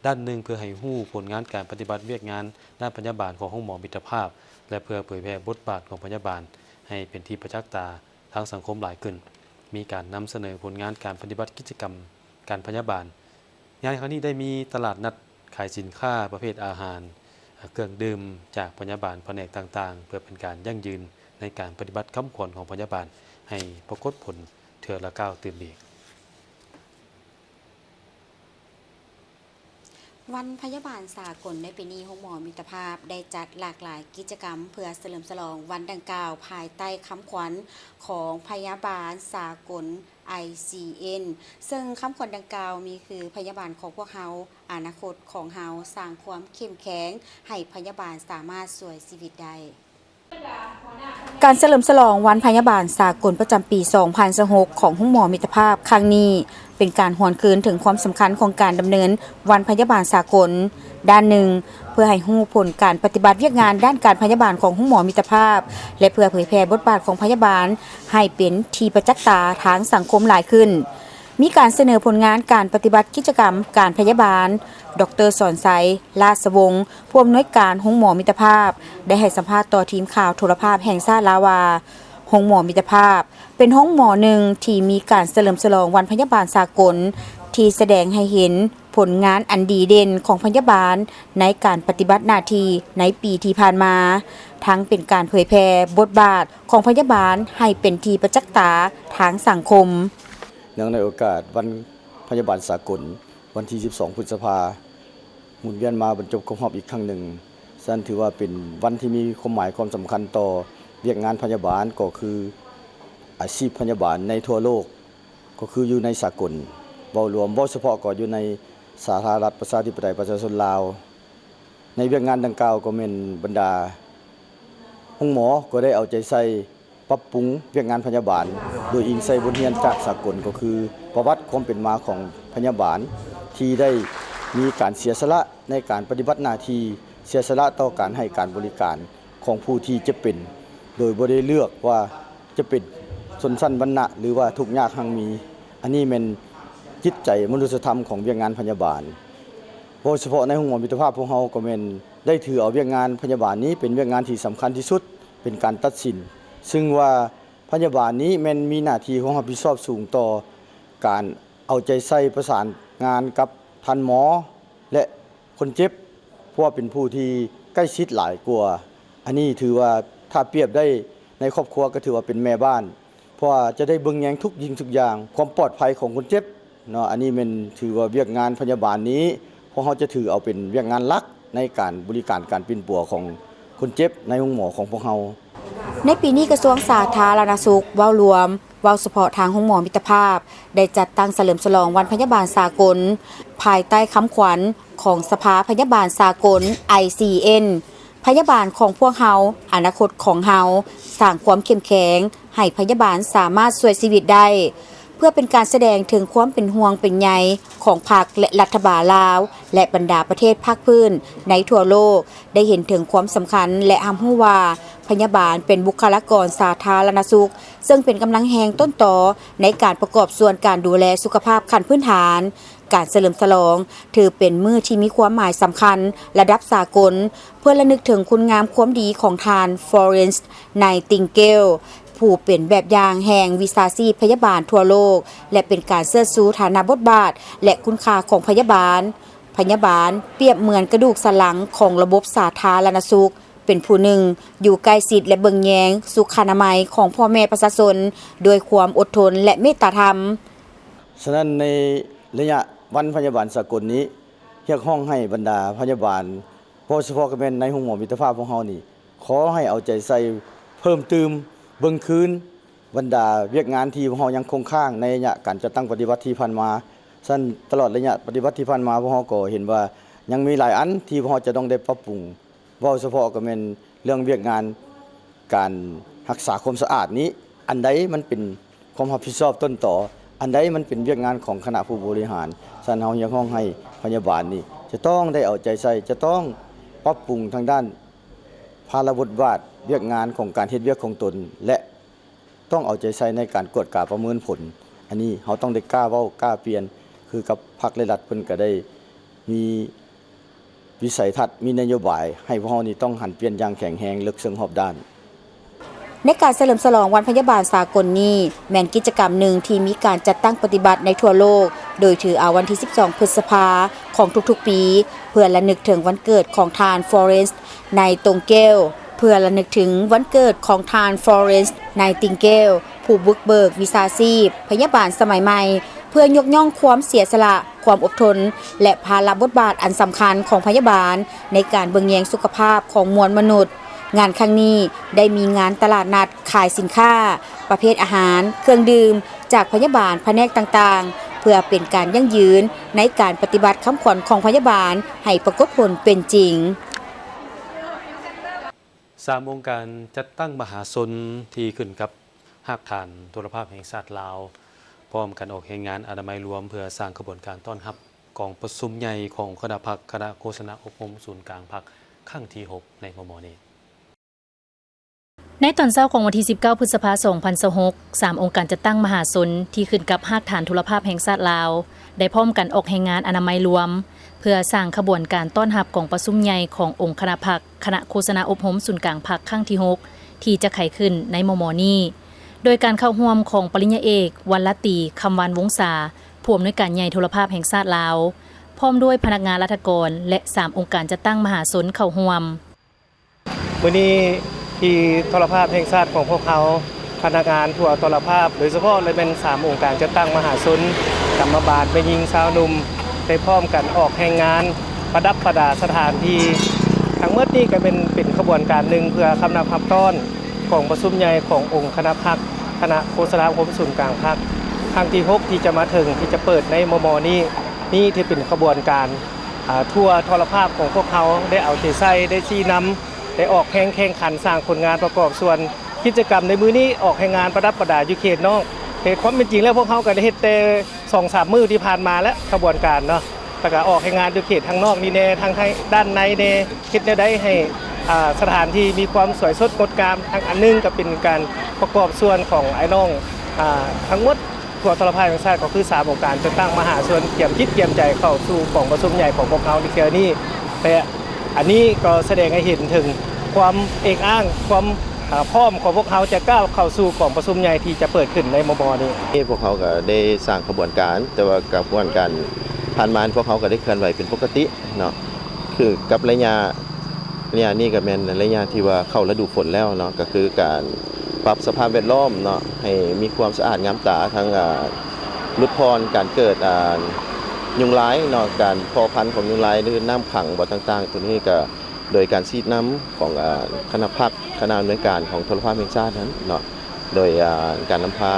ດ້ານໜຶ່ງເພື່ອໃຫ້ຮູ້ຜົນງານການປະຕິບັດວຽກງານດ້ານພະຍາບານຂອງໂຮງໝໍມິດຕະພາບ ແລະ ເພື່ອເຜີຍແຜ່ບົດບາດຂອງພະຍາບານໃຫ້ເປັນທີ່ປະຈັກຕາທາງສັງຄົມຫຼາຍຂຶ້ນ. ມີການນຳສະເໜີຜົນງານການປະຕິບັດກິດຈະກຳການພະຍາບານ. ງານຄັ້ງນີ້ໄດ້ມີຕະຫຼາດນັດຂາຍສິນຄ້າປະເພດອາຫານ, ເຄື່ອງດື່ມຈາກພະຍາບານພະແນກຕ່າງໆ ເພື່ອເປັນການຢັ້ງຢືນໃນການປະຕິບັດຄຳຂວັນຂອງພະຍາບານໃຫ້ປາກົດຜົນເທື່ອລະກ້າວຕື່ມອີກ. ວັນພະຍາບານສາກົນໃນປີນີ້ ໂຮງໝໍມິດຕະພາບໄດ້ຈັດຫຼາກຫຼາຍກິດຈະກຳເພື່ອສະເຫຼີມສະຫຼອງວັນດັ່ງກ່າວ ພາຍໃຕ້ຄຳຂວັນຂອງພະຍາບານສາກົນ ໄອຊີເອັນ ເຊິ່ງຄຳຂວັນດັ່ງກ່າວມີຄື ພະຍາບານຂອງພວກເຮົາ, ອະນາຄົດຂອງເຮົາ, ສ້າງຄວາມເຂັ້ມແຂງໃຫ້ພະຍາບານສາມາດຊ່ວຍຊີວິດໄດ້. ການສະເຫຼີມສະຫຼອງວັນພະຍາບານສາກົນປະຈຳປີ ສອງພັນຊາວຫົກ ຂອງໂຮງໝໍມິດຕະພາບຄັ້ງນີ້ ເປັນການຫວນຄືນເຖິງຄວາມສຳຄັນຂອງການດຳເນີນວັນພະຍາບານສາກົນ ດ້ານໜຶ່ງ ເພື່ອໃຫ້ຮູ້ຜົນການປະຕິບັດວຽກງານດ້ານການພະຍາບານຂອງໂຮງໝໍມິດຕະພາບ ແລະ ເພື່ອເຜີຍແຜ່ບົດບາດຂອງພະຍາບານໃຫ້ເປັນທີ່ປະຈັກຕາທາງສັງຄົມຫຼາຍຂຶ້ນ. ມີການສະເໜີຜົນງານການປະຕິບັດກິດຈະກຳການພະຍາບານ, ດອກເຕີ ສອນໄຊ ລາດສະວົງ ຜູ້ອຳນວຍການໂຮງໝໍມິດຕະພາບ ໄດ້ໃຫ້ສຳພາດຕໍ່ທີມຂ່າວໂທລະພາບແຫ່ງຊາດລາວວ່າ, ໂຮງໝໍມິດຕະພາບ ເປັນໂຮງໝໍໜຶ່ງທີ່ມີການສະເຫຼີມສະຫຼອງວັນພະຍາບານສາກົນ ທີ່ສະແດງໃຫ້ເຫັນຜົນງານອັນດີເດັ່ນຂອງພະຍາບານໃນການປະຕິບັດໜ້າທີ່ໃນປີທີ່ຜ່ານມາ, ທັງເປັນການເຜີຍແຜ່ບົດບາດຂອງພະຍາບານໃຫ້ເປັນທີ່ປະຈັກຕາທາງສັງຄົມ. ເນື່ອງໃນໂອກາດວັນພະຍາບານສາກົນ ວັນທີສິບສອງ ພຶດສະພາ ໝູນວຽນມາບັນຈົບຄົບຮອບອີກຄັ້ງໜຶ່ງ, ສະນັ້ນຖືວ່າເປັນວັນທີ່ມີຄວາມໝາຍຄວາມສຳຄັນຕໍ່ວຽກງານພະຍາບານ, ກໍຄືອາຊີບພະຍາບານໃນທົ່ວໂລກ, ກໍຄືຢູ່ໃນສາກົນເວົ້າລວມ, ເວົ້າສະເພາະກໍຢູ່ໃນສາທາລະນະລັດປະຊາທິປະໄຕປະຊາຊົນລາວ. ໃນວຽກງານດັ່ງກ່າວກໍແມ່ນບັນດາໂຮງໝໍກໍໄດ້ເອົາໃຈໃສ່ ປັບປຸງວຽກງານພະຍາບານ ໂດຍອີງໃສ່ບົດຮຽນຈາກສາກົນ ກໍຄືປະຫວັດຄວາມເປັນມາຂອງພະຍາບານ ທີ່ໄດ້ມີການເສຍສະຫຼະໃນການປະຕິບັດໜ້າທີ່, ເສຍສະຫຼະຕໍ່ການໃຫ້ການບໍລິການຂອງຜູ້ທີ່ເຈັບເປັນ ໂດຍບໍ່ໄດ້ເລືອກວ່າຈະເປັນຊົນຊັ້ນວັນນະ ຫຼືວ່າທຸກຍາກຮັ່ງມີ. ອັນນີ້ແມ່ນຈິດໃຈມະນຸດສະທຳຂອງວຽກງານພະຍາບານ. ເວົ້າສະເພາະໃນໂຮງໝໍມິດຕະພາບພວກເຮົາກໍແມ່ນໄດ້ຖືເອົາວຽກງານພະຍາບານນີ້ເປັນວຽກງານທີ່ສຳຄັນທີ່ສຸດ ເປັນການຕັດສິນ, ຊຶ່ງວ່າພະຍາບານນີ້ແມ່ນມີໜ້າທີ່ຄວາມຮັບຜິດຊອບສູງຕໍ່ການເອົາໃຈໃສ່ປະສານງານກັບທ່ານໝໍ ແລະ ຄົນເຈັບ, ເພາະວ່າເປັນຜູ້ທີ່ໃກ້ຊິດຫຼາຍກວ່າ. ອັນນີ້ຖືວ່າຖ້າປຽບໄດ້ໃນຄອບຄົວກໍຖືວ່າເປັນແມ່ບ້ານ, ເພາະວ່າຈະໄດ້ເບິ່ງແຍງທຸກສິ່ງທຸກຢ່າງ, ຄວາມປອດໄພຂອງຄົນເຈັບເນາະ. ອັນນີ້ແມ່ນຖືວ່າວຽກງານພະຍາບານນີ້ ພວກເຮົາຈະຖືເອົາເປັນວຽກງານຫຼັກ ໃນການບໍລິການການປິ່ນປົວຂອງຄົນເຈັບໃນໂຮງໝໍຂອງພວກເຮົາ. ໃນປີນີ້ກະຊວງສາທາລະນະສຸກເວົ້າລວມ, ເວົ້າສະເພາະທາງໂຮງໝໍມິດຕະພາບ ໄດ້ຈັດຕັ້ງສະເຫຼີມສະຫຼອງວັນພະຍາບານສາກົນ ພາຍໃຕ້ຄຳຂວັນຂອງສະພາພະຍາບານສາກົນ ໄອຊີເອັນ ພະຍາບານຂອງພວກເຮົາ, ອະນາຄົດຂອງເຮົາ, ສ້າງຄວາມເຂັ້ມແຂງໃຫ້ພະຍາບານສາມາດຊ່ວຍຊີວິດໄດ້. ເພື່ອເປັນການສະແດງເຖິງຄວາມເປັນຫ່ວງເປັນໃຍຂອງພັກ ແລະ ລັດຖະບານລາວ ແລະ ບັນດາປະເທດພາກພື້ນໃນທົ່ວໂລກ ໄດ້ເຫັນເຖິງຄວາມສຳຄັນ ແລະ ຮັບຮູ້ວ່າພະຍາບານເປັນບຸກຄະລາກອນສາທາລະນະສຸກ ເຊິ່ງເປັນກຳລັງແຮງຕົ້ນຕໍໃນການປະກອບສ່ວນການດູແລສຸຂະພາບຂັ້ນພື້ນຖານ. ການສະເຫຼີມສະຫຼອງຖືເປັນມື້ທີ່ມີຄວາມໝາຍສຳຄັນລະດັບສາກົນ ເພື່ອລະນຶກເຖິງຄຸນງາມຄວາມດີຂອງທ່ານ Florence Nightingale ຜູ້ເປັນແບບຢ່າງແຫ່ງວິຊາຊີບພະຍາບານທົ່ວໂລກ ແລະ ເປັນການເຊີດຊູຖານະບົດບາດ ແລະ ຄຸນຄ່າຂອງພະຍາບານ. ພະຍາບານປຽບເໝືອນກະດູກສັນຫຼັງຂອງລະບົບສາທາລະນະສຸກ, ເປັນຜູ້ໜຶ່ງຢູ່ໃກ້ຊິດ ແລະ ເບິ່ງແຍງສຸຂະນາໄມຂອງພໍ່ແມ່ປະຊາຊົນດ້ວຍຄວາມອົດທົນ ແລະ ເມດຕາທຳ. ສະນັ້ນ ໃນໄລຍະວັນພະຍາບານສາກົນນີ້ ຮຽກຮ້ອງໃຫ້ບັນດາພະຍາບານ ເວົ້າສະເພາະກໍແມ່ນໃນໂຮງໝໍມິດຕະພາບຂອງເຮົານີ້ ຂໍໃຫ້ເອົາໃຈໃສ່ເພີ່ມຕື່ມເບິ່ງຄືນບັນດາວຽກງານທີ່ພວກເຮົາຍັງຄົງຄ້າງໃນໄລຍະການຈັດຕັ້ງປະຕິບັດທີ່ຜ່ານມາ. ສະນັ້ນ ຕະຫຼອດໄລຍະປະຕິບັດທີ່ຜ່ານມາ ພວກເຮົາກໍເຫັນວ່າຍັງມີຫຼາຍອັນທີ່ພວກເຮົາຈະຕ້ອງໄດ້ປັບປຸງ. ເວົ້າສະເພາະກໍແມ່ນເລື່ອງວຽກງານການຮັກສາຄວາມສະອາດນີ້, ອັນໃດມັນເປັນຄວາມຮັບຜິດຊອບຕົ້ນຕໍ, ອັນໃດມັນເປັນວຽກງານຂອງຄະນະຜູ້ບໍລິຫານ. ສະນັ້ນ ເຮົາຮຽກຮ້ອງໃຫ້ພະຍາບານນີ້ຈະຕ້ອງໄດ້ເອົາໃຈໃສ່, ຈະຕ້ອງປັບປຸງທາງດ້ານພາລະບົດບາດວຽກງານຂອງການເຮັດວຽກຂອງຕົນ ແລະ ຕ້ອງເອົາໃຈໃສ່ໃນການກວດກາປະເມີນຜົນ. ອັນນີ້ເຮົາຕ້ອງໄດ້ກ້າເວົ້າກ້າປ່ຽນ, ຄືກັບພັກ ແລະ ລັດ ເພິ່ນກໍໄດ້ມີວິໄສທັດ, ມີນະໂຍບາຍໃຫ້ພວກເຮົານີ້ຕ້ອງຫັນປ່ຽນຢ່າງແຂງແຮງ, ເລິກເຊິ່ງຮອບດ້ານ. ໃນການສະເຫຼີມສະຫຼອງວັນພະຍາບານສາກົນນີ້ ແມ່ນກິດຈະກຳໜຶ່ງທີ່ມີການຈັດຕັ້ງປະຕິບັດໃນທົ່ວໂລກ, ໂດຍຖືເອົາວັນທີສິບສອງ ພຶດສະພາຂອງທຸກໆປີ ເພື່ອລະນຶກເຖິງວັນເກີດຂອງທ່ານ Florence Nightingale ເພື່ອລະນຶກເຖິງວັນເກີດຂອງທ່ານ Florence Nightingale ຜູ້ບຸກເບີກວິຊາຊີບພະຍາບານສະໄໝໃໝ່, ເພື່ອຍົກຍ້ອງຄວາມເສຍສະຫຼະ, ຄວາມອົດທົນ ແລະ ພາລະບົດບາດອັນສຳຄັນຂອງພະຍາບານໃນການເບິ່ງແຍງສຸຂະພາບຂອງມວນມະນຸດ. ງານຄັ້ງນີ້ໄດ້ມີງານຕະຫຼາດນັດຂາຍສິນຄ້າປະເພດອາຫານ, ເຄື່ອງດື່ມ ຈາກພະຍາບານພະແນກຕ່າງໆ ເພື່ອເປັນການຢັ້ງຢືນໃນການປະຕິບັດຄຳຂວັນຂອງພະຍາບານໃຫ້ປາກົດຜົນເປັນຈິງ. ສາມອົງການຈັດຕັ້ງມະຫາຊົນທີ່ຂຶ້ນກັບຮາກຖານໂທລະພາບແຫ່ງຊາດລາວ ພ້ອມກັນອອກແຮງງານອະນາໄມລວມ ເພື່ອສ້າງຂະບວນການຕ້ອນຮັບກອງປະຊຸມໃຫຍ່ຂອງຄະນະພັກ, ຄະນະໂຄສະນາອົບຮົມສູນກາງພັກ ຄັ້ງທີຫົກ ໃນມໍ່ໆນີ້. ໃນຕອນເຊົ້າຂອງວັນທີສິບເກົ້າ ພຶດສະພາ ສອງພັນຊາວຫົກ, ສາມອົງການຈັດຕັ້ງມະຫາຊົນທີ່ຂຶ້ນກັບຮາກຖານໂທລະພາບແຫ່ງຊາດລາວ ໄດ້ພ້ອມກັນອອກແຮງງານອະນາໄມລວມ ເພື່ອສ້າງຂະບວນການຕ້ອນຮັບກອງປະຊຸມໃຫຍ່ຂອງອົງຄະນະພັກ ຄະນະໂຄສະນາອົບຮົມສູນກາງພັກຄັ້ງທີຫົກ ທີ່ຈະໄຂຂຶ້ນໃນມໍ່ໆນີ້ ໂດຍການເຂົ້າຮ່ວມຂອງປະລິນຍາເອກ ວັນລະຕີ ຄຳວານວົງສາ ຜູ້ອຳນວຍການໃຫຍ່ໂທລະພາບແຫ່ງຊາດລາວ, ພ້ອມດ້ວຍພະນັກງານລັດຖະກອນ ແລະ ສາມອົງການຈັດຕັ້ງມະຫາຊົນເຂົ້າຮ່ວມ. ມື້ນີ້ທີ່ໂທລະພາບແຫ່ງຊາດຂອງພວກເຮົາ, ພະນັກງານທົ່ວໂທລະພາບ, ໂດຍສະເພາະເລີຍແມ່ນສາມອົງການຈັດຕັ້ງມະຫາຊົນ, ກຳມະບານ, ແມ່ຍິງ, ຊາວໜຸ່ມ, ໄດ້ພ້ອມກັນອອກແຮງງານປະດັບປະດາສະຖານທີ່. ທັງໝົດນີ້ກໍແມ່ນເປັນຂະບວນການໜຶ່ງເພື່ອຄຳນັບຮັບຕ້ອນກອງປະຊຸມໃຫຍ່ຂອງອົງຄະນະພັກ, ຄະນະໂຄສະນາອົບຮົມສູນກາງພັກ ຄັ້ງທີຫົກ ທີ່ຈະມາເຖິງ, ທີ່ຈະເປີດໃນມໍ່ໆນີ້. ນີ້ຖືເປັນຂະບວນການ ອາ ທົ່ວໂທລະພາບຂອງພວກເຮົາໄດ້ເອົາໃຈໃສ່, ໄດ້ຊີ້ນຳ, ໄດ້ອອກແຮງແຂ່ງຂັນສ້າງຜົນງານປະກອບສ່ວນ. ກິດຈະກຳໃນມື້ນີ້ອອກແຮງງານປະດັບປະດາຢູ່ເຂດນອກ. ເຂດຄວາມເປັນຈິງແລ້ວ ພວກເຮົາກໍໄດ້ເຮັດແຕ່ສອງສາມມື້ທີ່ຜ່ານມາແລ້ວ, ຂະບວນການເນາະ, ແລ້ວກໍອອກແຮງງານຢູ່ເຂດທາງນອກນີ້ແດ່, ທາງໃນ, ດ້ານໃນແດ່, ເຮັດແນວໃດໃຫ້ ອາ ສະຖານທີ່ມີຄວາມສວຍສົດງົດງາມ. ທາງອັນໜຶ່ງກໍເປັນການປະກອບສ່ວນຂອງອ້າຍນ້ອງ ອາ ທັງໝົດ ທົ່ວໂທລະພາບແຫ່ງຊາດ ກໍຄືສາມອົງການຈັດຕັ້ງມະຫາຊົນ ກຽມຈິດກຽມໃຈເຂົ້າສູ່ກອງປະຊຸມໃຫຍ່ຂອງພວກເຮົາໃນເທື່ອນີ້ ແລະ ອັນນີ້ກໍສະແດງໃຫ້ເຫັນເຖິງຄວາມເອກອ້າງ, ຄວາມ ອາ ພ້ອມຂອງພວກເຮົາຈະກ້າວເຂົ້າສູ່ກອງປະຊຸມໃຫຍ່ທີ່ຈະເປີດຂຶ້ນໃນມໍ່ໆນີ້. ນີ້ພວກເຮົາກໍໄດ້ສ້າງຂະບວນການ, ແຕ່ວ່າຂະບວນການຜ່ານມາ ພວກເຮົາກໍໄດ້ເຄື່ອນໄຫວເປັນປົກກະຕິເນາະ. ຄືກັບໄລຍະ ໄລຍະນີ້ກໍແມ່ນໄລຍະທີ່ວ່າເຂົ້າລະດູຝົນແລ້ວເນາະ, ກໍຄືການປັບສະພາບແວດລ້ອມເນາະ ໃຫ້ມີຄວາມສະອາດງາມຕາ, ທັງ ອາ ຫຼຸດຜ່ອນການເກີດ ອາ ຍຸງລາຍເນາະ, ການເພາະພັນຂອງຍຸງລາຍ ຫຼື ນ້ຳຂັງບໍ່ຕ່າງໆ. ໂຕນີ້ກໍໂດຍການຊີ້ນຳຂອງ ອາ ຄະນະພັກ, ຄະນະອຳນວຍການຂອງໂທລະພາບແຫ່ງຊາດຫັ້ນເນາະ. ໂດຍ ອາ ການນຳພາ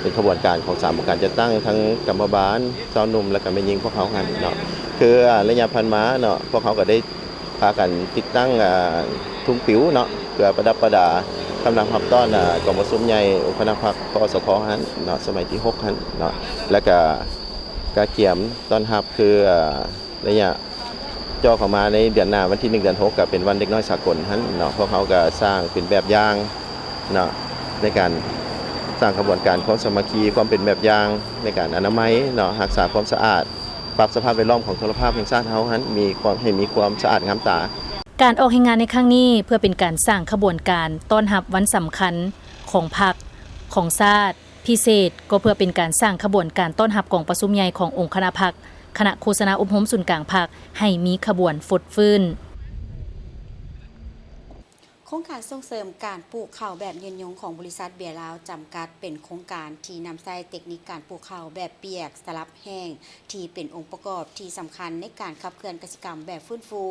ເປັນຂະບວນການຂອງສາມອົງການຈັດຕັ້ງ ທັງກຳມະບານ, ຊາວໜຸ່ມ ແລະ ກະແມ່ຍິງພວກເຮົາຫັ້ນເນາະ. ຄື ອາ ໄລຍະຜ່ານມາເນາະ ພວກເຮົາກໍໄດ້ພາກັນຕິດຕັ້ງ ອາ ທຸງປິວເນາະ ເພື່ອປະດັບປະດາຄຳນັບຮັບຕ້ອນ ອາ ກອງປະຊຸມໃຫຍ່ອົງຄະນະພັກ ຄສພ ຫັ້ນເນາະ ສະໄໝທີຫົກຫັ້ນເນາະ. ແລະ ກະ ກະກຽມຕ້ອນຮັບ ຄື ອາ ໄລຍະ ເຈາະເຂົ້າມາໃນເດືອນໜ້າ ວັນທີໜຶ່ງ ເດືອນຫົກ ກໍເປັນວັນເດັກນ້ອຍສາກົນຫັ້ນເນາະ. ພວກເຮົາກໍສ້າງເປັນແບບຢ່າງເນາະ ໃນການສ້າງຂະບວນການຄວາມສາມັກຄີ, ຄວາມເປັນແບບຢ່າງໃນການອະນາໄມເນາະ, ຮັກສາຄວາມສະອາດ, ປັບສະພາບແວດລ້ອມຂອງໂທລະພາບແຫ່ງຊາດເຮົາຫັ້ນ ມີຄວາມ ໃຫ້ມີຄວາມສະອາດງາມຕາ. ການອອກແຮງງານໃນຄັ້ງນີ້ ເພື່ອເປັນການສ້າງຂະບວນການຕ້ອນຮັບວັນສຳຄັນຂອງພັກ, ຂອງຊາດ, ພິເສດກໍເພື່ອເປັນການສ້າງຂະບວນການຕ້ອນຮັບກອງປະຊຸມໃຫຍ່ຂອງອົງຄະນະພັກ, ຄະນະໂຄສະນາອົບຮົມສູນກາງພັກ ໃຫ້ມີຂະບວນຟົດຟື້ນ. ໂຄງການສົ່ງເສີມການປູກເຂົ້າແບບຍືນຍົງຂອງບໍລິສັດເບຍລາວຈຳກັດ ເປັນໂຄງການທີ່ນຳໃຊ້ເຕັກນິກການປູກເຂົ້າແບບປຽກສະຫຼັບແຫ້ງ ທີ່ເປັນອົງປະກອບທີ່ສຳຄັນໃນການຂັບເຄື່ອນກະສິກຳແບບຟື້ນຟູ,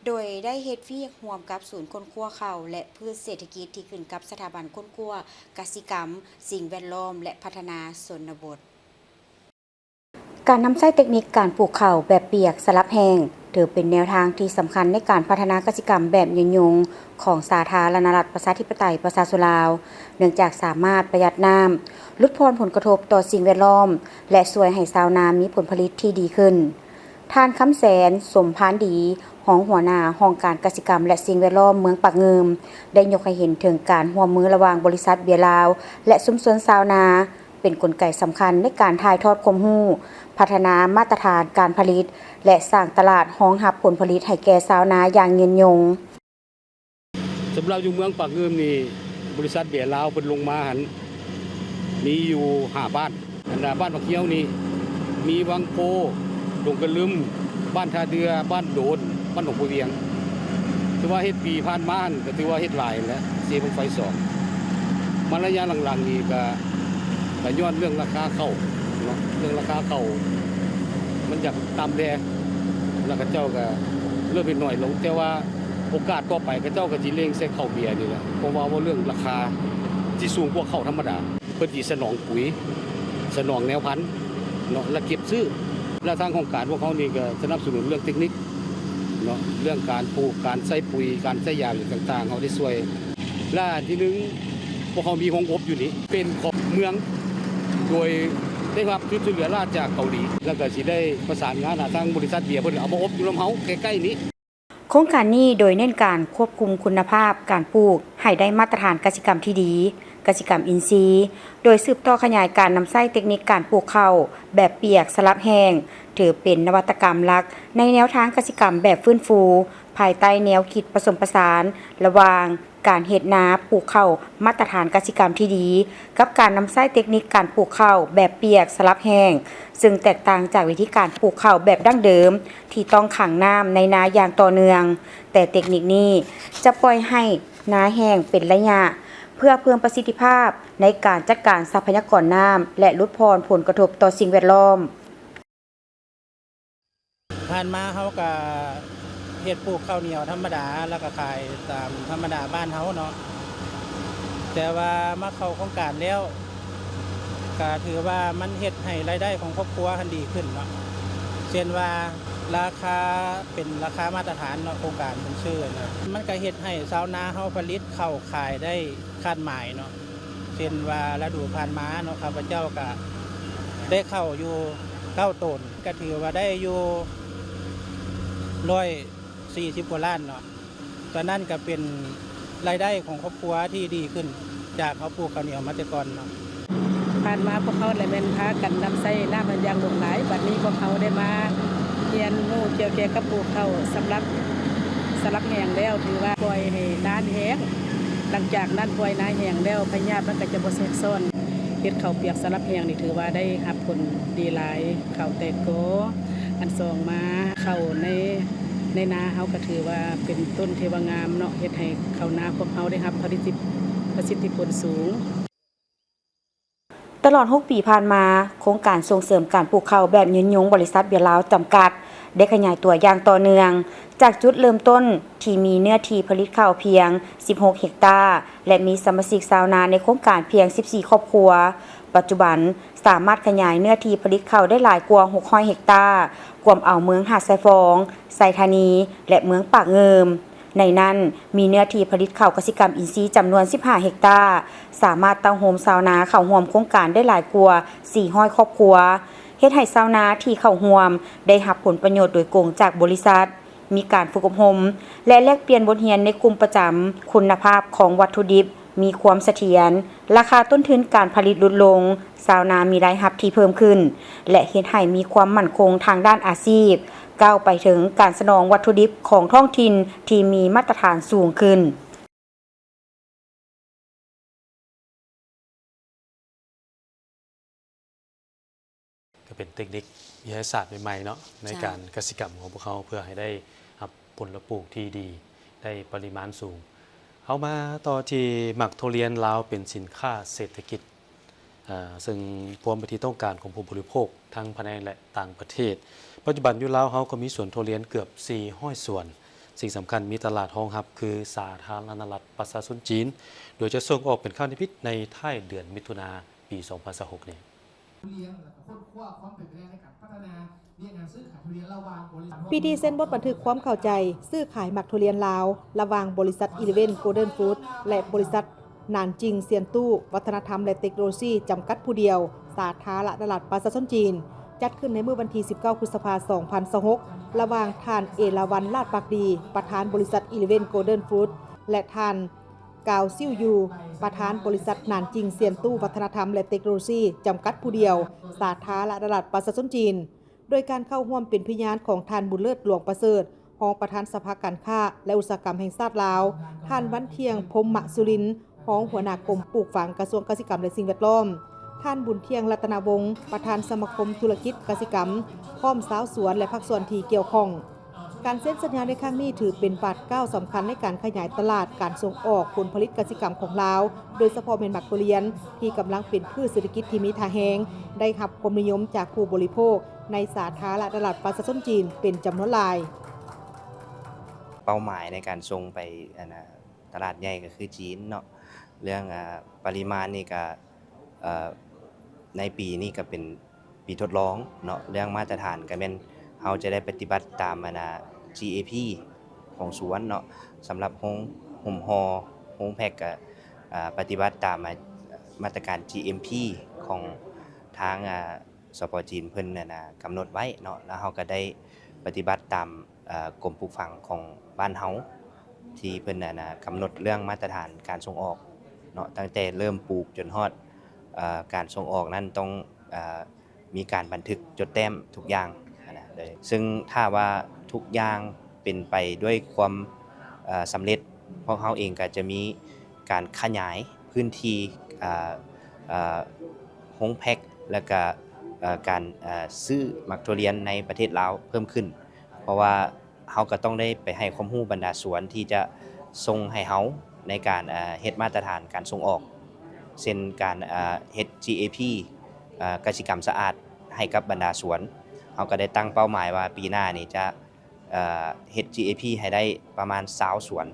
ໂດຍໄດ້ເຮັດວຽກຮ່ວມກັບສູນຄົ້ນຄວ້າເຂົ້າ ແລະ ພືດເສດຖະກິດທີ່ຂຶ້ນກັບສະຖາບັນຄົ້ນຄວ້າກະສິກຳ, ສິ່ງແວດລ້ອມ ແລະ ພັດທະນາຊົນນະບົດ. ການນຳໃຊ້ເຕັກນິກການປູກເຂົ້າແບບປຽກສະຫຼັບແຫ້ງ ຖືເປັນແນວທາງທີ່ສຳຄັນໃນການພັດທະນາກະສິກຳແບບຍືນຍົງຂອງສາທາລະນະລັດ ປະຊາທິປະໄຕ ປະຊາຊົນລາວ, ເນື່ອງຈາກສາມາດປະຢັດນ້ຳ, ຫຼຸດຜ່ອນຜົນກະທົບຕໍ່ສິ່ງແວດລ້ອມ ແລະ ຊ່ວຍໃຫ້ຊາວນາມີຜົນຜະລິດທີ່ດີຂຶ້ນ. ທ່ານ ຄຳແສນ ສົມພານດີ, ຮອງຫົວໜ້າຫ້ອງການກະສິກຳ ແລະ ສິ່ງແວດລ້ອມເມືອງປາກງື່ມ ໄດ້ຍົກໃຫ້ເຫັນເຖິງການຮ່ວມມືລະຫວ່າງບໍລິສັດເບຍລາວ ແລະ ຊຸມຊົນຊາວນາ ເປັນກົນໄກສຳຄັນໃນການຖ່າຍທອດຄວາມຮູ້, ພັດທະນາມາດຕະຖານການຜະລິດ ແລະ ສ້າງຕະຫຼາດຮອງຮັບຜົນຜະລິດໃຫ້ແກ່ຊາວນາຢ່າງຍືນຍົງ. ສຳລັບຢູ່ເມືອງປາກງື່ມນີ້ ບໍລິສັດເບຍລາວເພິ່ນລົງມາຫັ້ນ ມີຢູ່ຫ້າບ້ານ. ອັນນ່າ ບ້ານໝາກຮຽວນີ້ ມີວັງໂພ, ດົງກະລຶມ, ບ້ານທ່າເດື່ອ, ບ້ານໂດນ, ບ້ານໜອງໂພວຽງ. ຖືວ່າເຮັດປີຜ່ານມາຫັ້ນ ກໍຖືວ່າເຮັດຫຼາຍແຫຼະ ເຊບັ້ງໄຟສອງ. ມາໄລຍະຫຼັງໆນີ້ກໍ ກໍຍ້ອນເລື່ອງລາຄາເຂົ້າເນາະ, ເລື່ອງລາຄາເຂົ້າມັນຢາກຕ່ຳແດ່ ແລ້ວເຂົາເຈົ້າກໍເລີ່ມເຮັດໜ້ອຍລົງ. ແຕ່ວ່າໂອກາດຕໍ່ໄປເຂົາເຈົ້າກໍຊິເລັ່ງໃສ່ເຂົ້າເບຍນີ້ແຫຼະ ເພາະວ່າເວົ້າເລື່ອງລາຄາຊິສູງກວ່າເຂົ້າທຳມະດາ. ເພິ່ນຊິສະໜອງປຸຍ, ສະໜອງແນວພັນເນາະ ແລະ ເກັບຊື້. ແລະ ທາງຫ້ອງການພວກເຮົານີ້ກໍສະໜັບສະໜູນເລື່ອງເຕັກນິກເນາະ, ເລື່ອງການປູກ, ການໃສ່ປຸຍ, ການໃສ່ຢາອີ່ຫຍັງຕ່າງໆ ເຮົາໄດ້ຊ່ວຍ. ແລະ ອັນທີໜຶ່ງ ພວກເຮົາມີໂຮງອົບຢູ່ນີ້ ເປັນຂອງເມືອງ ໂດຍໄດ້ຮັບທຶນຊ່ວຍເຫຼືອລ້າຈາກເກົາຫຼີ ແລ້ວກໍຊິໄດ້ປະສານງານຫາທາງບໍລິສັດເບຍເພິ່ນ ເອົາມາອົບຢູ່ນຳເຮົາໃກ້ໆນີ້. ໂຄ ໂຄງການນີ້ໂດຍເນັ້ນການຄວບຄຸມຄຸນນະພາບການປູກໃຫ້ໄດ້ມາດຕະຖານກະສິກຳທີ່ດີ, ກະສິກຳອິນຊີ, ໂດຍສືບຕໍ່ຂະຫຍາຍການນຳໃຊ້ເຕັກນິກການປູກເຂົ້າແບບປຽກສະຫຼັບແຫ້ງ, ຖືເປັນນະວັດຕະກຳຫຼັກໃນແນວທາງກະສິກຳແບບຟື້ນຟູ, ພາຍໃຕ້ແນວຄິດປະສົມປະສານລະຫວ່າງ ການເຮັດນາປູກເຂົ້າມາດຕະຖານກະສິກຳທີ່ດີ ກັບການນຳໃຊ້ເຕັກນິກການປູກເຂົ້າແບບປຽກສະຫຼັບແຫ້ງ, ເຊິ່ງແຕກຕ່າງຈາກວິທີການປູກເຂົ້າແບບດັ້ງເດີມທີ່ຕ້ອງຂັງນ້ຳໃນນາຢ່າງຕໍ່ເນື່ອງ, ແຕ່ເຕັກນິກນີ້ຈະປ່ອຍໃຫ້ນາແຫ້ງເປັນໄລຍະ ເພື່ອເພີ່ມປະສິດທິພາບໃນການຈັດການຊັບພະຍາກອນນ້ຳ ແລະ ຫຼຸດຜ່ອນຜົນກະທົບຕໍ່ສິ່ງແວດລ້ອມ. ຜ່ານມາເຮົາກະເຮັດປູກເຂົ້າໜຽວທຳມະດາ ແລ້ວກະຂາຍຕາມທຳມະດາບ້ານເຮົາເນາະ, ແຕ່ວ່າມາເຂົ້າໂຄງການແລ້ວ ກະຖືວ່າມັນເຮັດໃຫ້ລາຍໄດ້ຂອງຄອບຄົວຫັ້ນດີຂຶ້ນເນາະ, ເຊັ່ນວ່າລາຄາເປັນລາຄາມາດຕະຖານເນາະ, ໂຄງການເພິ່ນຊື້ນະ, ມັນກະເຮັດໃຫ້ຊາວນາເຮົາຜະລິດເຂົ້າຂາຍໄດ້ຄາດໝາຍເນາະ. ເຊັ່ນວ່າລະດູຜ່ານມາເນາະ ຂ້າພະເຈົ້າກະໄດ້ເຂົ້າຢູ່ເກົ້າໂຕນ ກະຖືວ່າໄດ້ຢູ່ຮ້ອຍສີ່ສິບກວ່າລ້ານເນາະ, ຕອນນັ້ນກະເປັນລາຍໄດ້ຂອງຄອບຄົວທີ່ດີຂຶ້ນຈາກເຮົາປູກເຂົ້າໜຽວມາແຕ່ກ່ອນເນາະ. ຜ່ານມາພວກເຮົາລະແມ່ນພາກັນນຳໃຊ້ນ້ຳອັນຢ່າງຫຼວງຫຼາຍ, ບັດນີ້ພວກເຮົາໄດ້ມາຮຽນຮູ້ກ່ຽວແກ່ກັບປູກເຂົ້າສຳລັບສະຫຼັບແຫ້ງແລ້ວ ຖືວ່າປ່ອຍໃຫ້ນາແຫ້ງ, ຫຼັງຈາກນັ້ນປ່ອຍນາແຫ້ງແລ້ວ ພະຍາດມັນກະຈະບໍ່ແຊກຊ້ອນ. ເຮັດເຂົ້າປຽກສະຫຼັບແຫ້ງນີ້ຖືວ່າໄດ້ຮັບຜົນດີຫຼາຍ, ເຂົ້າແຕກກໍ, ອັນສອງມາເຂົ້າໃນ ໃນນາເຮົາກະຖືວ່າເປັນຕົ້ນທີ່ວ່າງາມເນາະ, ເຮັດໃຫ້ເຂົ້ານາພວກເຮົາໄດ້ຮັບຜະລິດ ປະສິດທິຜົນສູງ. ຕະຫຼອດຫົກປີຜ່ານມາ, ໂຄງການສົ່ງເສີມການປູກເຂົ້າແບບຍືນຍົງບໍລິສັດເບຍລາວຈຳກັດ ໄດ້ຂະຫຍາຍຕົວຢ່າງຕໍ່ເນື່ອງ, ຈາກຈຸດເລີ່ມຕົ້ນທີ່ມີເນື້ອທີ່ຜະລິດເຂົ້າພຽງສິບຫົກເຮັກຕາ ແລະ ມີສະມາຊິກຊາວນາໃນໂຄງການພຽງສິບສີ່ຄອບຄົວ, ປັດຈຸບັນສາມາດຂະຫຍາຍເນື້ອທີ່ຜະລິດເຂົ້າໄດ້ຫຼາຍກວ່າຫົກຮ້ອຍເຮັກຕາ, ກວມເອົາເມືອງຫາດຊາຍຟອງ, ໄຊທານີ ແລະ ເມືອງປາກງື່ມ. ໃນນັ້ນ ມີເນື້ອທີ່ຜະລິດເຂົ້າກະສິກຳອິນຊີຈຳນວນສິບຫ້າເຮັກຕາ, ສາມາດເຕົ້າໂຮມຊາວນາເຂົ້າຮ່ວມໂຄງການໄດ້ຫຼາຍກວ່າສີ່ຮ້ອຍຄອບຄົວ, ເຮັດໃຫ້ຊາວນາທີ່ເຂົ້າຮ່ວມໄດ້ຮັບຜົນປະໂຫຍດໂດຍກົງຈາກບໍລິສັດ, ມີການຝຶກອົບຮົມ ແລະ ແລກປ່ຽນບົດຮຽນໃນກຸ່ມປະຈຳ, ຄຸນນະພາບຂອງວັດຖຸດິບມີຄວາມສະຖຽນ, ລາຄາຕົ້ນທຶນການຜະລິດຫຼຸດລົງ, ຊາວນາມີລາຍຮັບທີ່ເພີ່ມຂຶ້ນ ແລະ ເຮັດໃຫ້ມີຄວາມໝັ້ນຄົງທາງດ້ານອາຊີບ, ກ້າວໄປເຖິງການສະໜອງວັດຖຸດິບຂອງທ້ອງຖິ່ນທີ່ມີມາດຕະຖານສູງຂຶ້ນ. ກໍເປັນເຕັກນິກວິທະຍາສາດໃໝ່ໆເນາະ ໃນ ໃຊ່ ການກະສິກຳຂອງພວກເຮົາ ເພື່ອໃຫ້ໄດ້ຮັບຜົນລະປູກທີ່ດີ ໄດ້ປະລິມານສູງ. ເຮົາມາຕໍ່ທີ່ໝາກທຸລຽນລາວເປັນສິນຄ້າເສດຖະກິດ ເຊິ່ງພວມເປັນທີ່ຕ້ອງການຂອງຜູ້ບໍລິໂພກທັງພາຍໃນ ແລະ ຕ່າງປະເທດ. ປັດຈຸບັນຢູ່ລາວເຮົາກໍມີສວນທຸລຽນເກືອບສີ່ຮ້ອຍສວນ. ສິ່ງສຳຄັນມີຕະຫຼາດຮອງຮັບຄືສາທາລະນະລັດປະຊາຊົນຈີນ, ໂດຍຈະສົ່ງອອກເປັນຄັ້ງທຳອິດໃນທ້າຍເດືອນມິຖຸນາປີສອງພັນຊາວຫົກນີ້. ພິທີເຊັນບົດບັນທຶກຄວາມເຂົ້າໃຈຊື້ຂາຍໝາກທຸລຽນລາວ ລະຫວ່າງບໍລິສັດ Eleven Golden Fruit ແລະ ບໍລິສັດ ໜານຈິງ ຊຽນຕູ້ ວັດທະນະທຳ ແລະ ເຕັກໂນໂລຊີ ຈຳກັດຜູ້ດຽວ ສາທາລະນະລັດປະຊາຊົນຈີນ ຈັດຂຶ້ນໃນມື້ວັນທີສິບເກົ້າ ພຶດສະພາ ສອງພັນຊາວຫົກ ລະຫວ່າງທ່ານ ເອລາວັນ ລາດປາກດີ ປະທານບໍລິສັດ Eleven Golden Fruit ແລະ ທ່ານ ກາວ ຊິວຢູ ປະທານບໍລິສັດ ໜານຈິງ ຊຽນຕູ້ ວັດທະນະທຳ ແລະ ເຕັກໂນໂລຊີ ຈຳກັດຜູ້ດຽວ ສາທາລະນະລັດປະຊາຊົນຈີນ. ໂດຍການເຂົ້າຮ່ວມເປັນພະຍານຂອງທ່ານ ບຸນເລີດ ຫຼວງປະເສີດ ຮອງປະທານສະພາການຄ້າ ແລະ ອຸດສາຫະກຳແຫ່ງຊາດລາວ, ທ່ານ ວັນທ່ຽງ ພົມມະສຸລິນ ຮອງຫົວໜ້າກົມປູກຝັງ ກະຊວງກະສິກຳ ແລະ ສິ່ງແວດລ້ອມ, ທ່ານ ບຸນທ່ຽງ ລັດຕະນະວົງ ປະທານສະມາຄົມທຸລະກິດກະສິກຳ, ພ້ອມຊາວສວນ ແລະ ພາກສ່ວນທີ່ກ່ຽວຂ້ອງ. ການເຊັນສັນຍາໃນຄັ້ງນີ້ຖືເປັນບາດກ້າວສຳຄັນໃນການຂະຫຍາຍຕະຫຼາດການສົ່ງອອກຜົນຜະລິດກະສິກຳຂອງລາວ, ໂດຍສະເພາະແມ່ນໝາກທຸລຽນ ທີ່ກຳລັງເປັນພືດເສດຖະກິດທີ່ມີທ່າແຮງ, ໄດ້ຮັບຄວາມນິຍົມຈາກຜູ້ບໍລິໂພກ ໃນສາທາລະນະລັດປະຊາຊົນຈີນເປັນຈຳນວນຫຼາຍ. ເປົ້າໝາຍໃນການສົ່ງໄປ ອັນນ່າ ຕະຫຼາດໃຫຍ່ກໍຄືຈີນເນາະ. ເລື່ອງ ອາ ປະລິມານນີ້ກໍ ເອີ ໃນປີນີ້ກໍເປັນປີທົດລອງເນາະ. ເລື່ອງມາດຕະຖານກໍແມ່ນເຮົາຈະໄດ້ປະຕິບັດຕາມ ອັນນ່າ ຈີເອພີ ຂອງສວນເນາະ. ສຳລັບໂຮງຫຸ້ມຫໍ່ ໂຮງແພັກກໍ ອາ ປະຕິບັດຕາມ ອາ ມາດຕະການ ຈີເອັມພີ ຂອງທາງ ອາ ສປ ຈີນເພິ່ນ ອັນນ່າ ກຳນົດໄວ້ເນາະ, ແລ້ວເຮົາກໍໄດ້ປະຕິບັດຕາມ ເອີ ກົມປູກຝັງຂອງບ້ານເຮົາ ທີ່ເພິ່ນ ອັນນ່າ ກຳນົດເລື່ອງມາດຕະຖານການສົ່ງອອກເນາະ, ຕັ້ງແຕ່ເລີ່ມປູກຈົນຮອດ ເອີ ການສົ່ງອອກນັ້ນຕ້ອງ ເອີ ມີການບັນທຶກຈົດແຕ້ມທຸກຢ່າງຫັ້ນນະ. ເຊິ່ງຖ້າວ່າທຸກຢ່າງເປັນໄປດ້ວຍຄວາມ ເອີ ສຳເລັດ, ພວກເຮົາເອງກໍຈະມີການຂະຫຍາຍພື້ນທີ່ ເອີ ເອີ ໂຮງແພັກ ແລະກະ ເອີ ການ ເອີ ຊື້ໝາກຖົ່ວລຽນໃນປະເທດລາວເພີ່ມຂຶ້ນ, ເພາະວ່າເຮົາກໍຕ້ອງໄດ້ໄປໃຫ້ຄວາມຮູ້ບັນດາສວນທີ່ຈະສົ່ງໃຫ້ເຮົາໃນການ ເອີ ເຮັດມາດຕະຖານການສົ່ງອອກ, ເຊັ່ນ ການ ເອີ ເຮັດ GAP ເອີ ກະສິກຳສະອາດໃຫ້ກັບບັນດາສວນ. ເຮົາກໍໄດ້ຕັ້ງເປົ້າໝາຍວ່າປີໜ້ານີ້ຈະ ເອີ ເຮັດ GAP ໃຫ້ໄດ້ປະມານຊາວສວນ.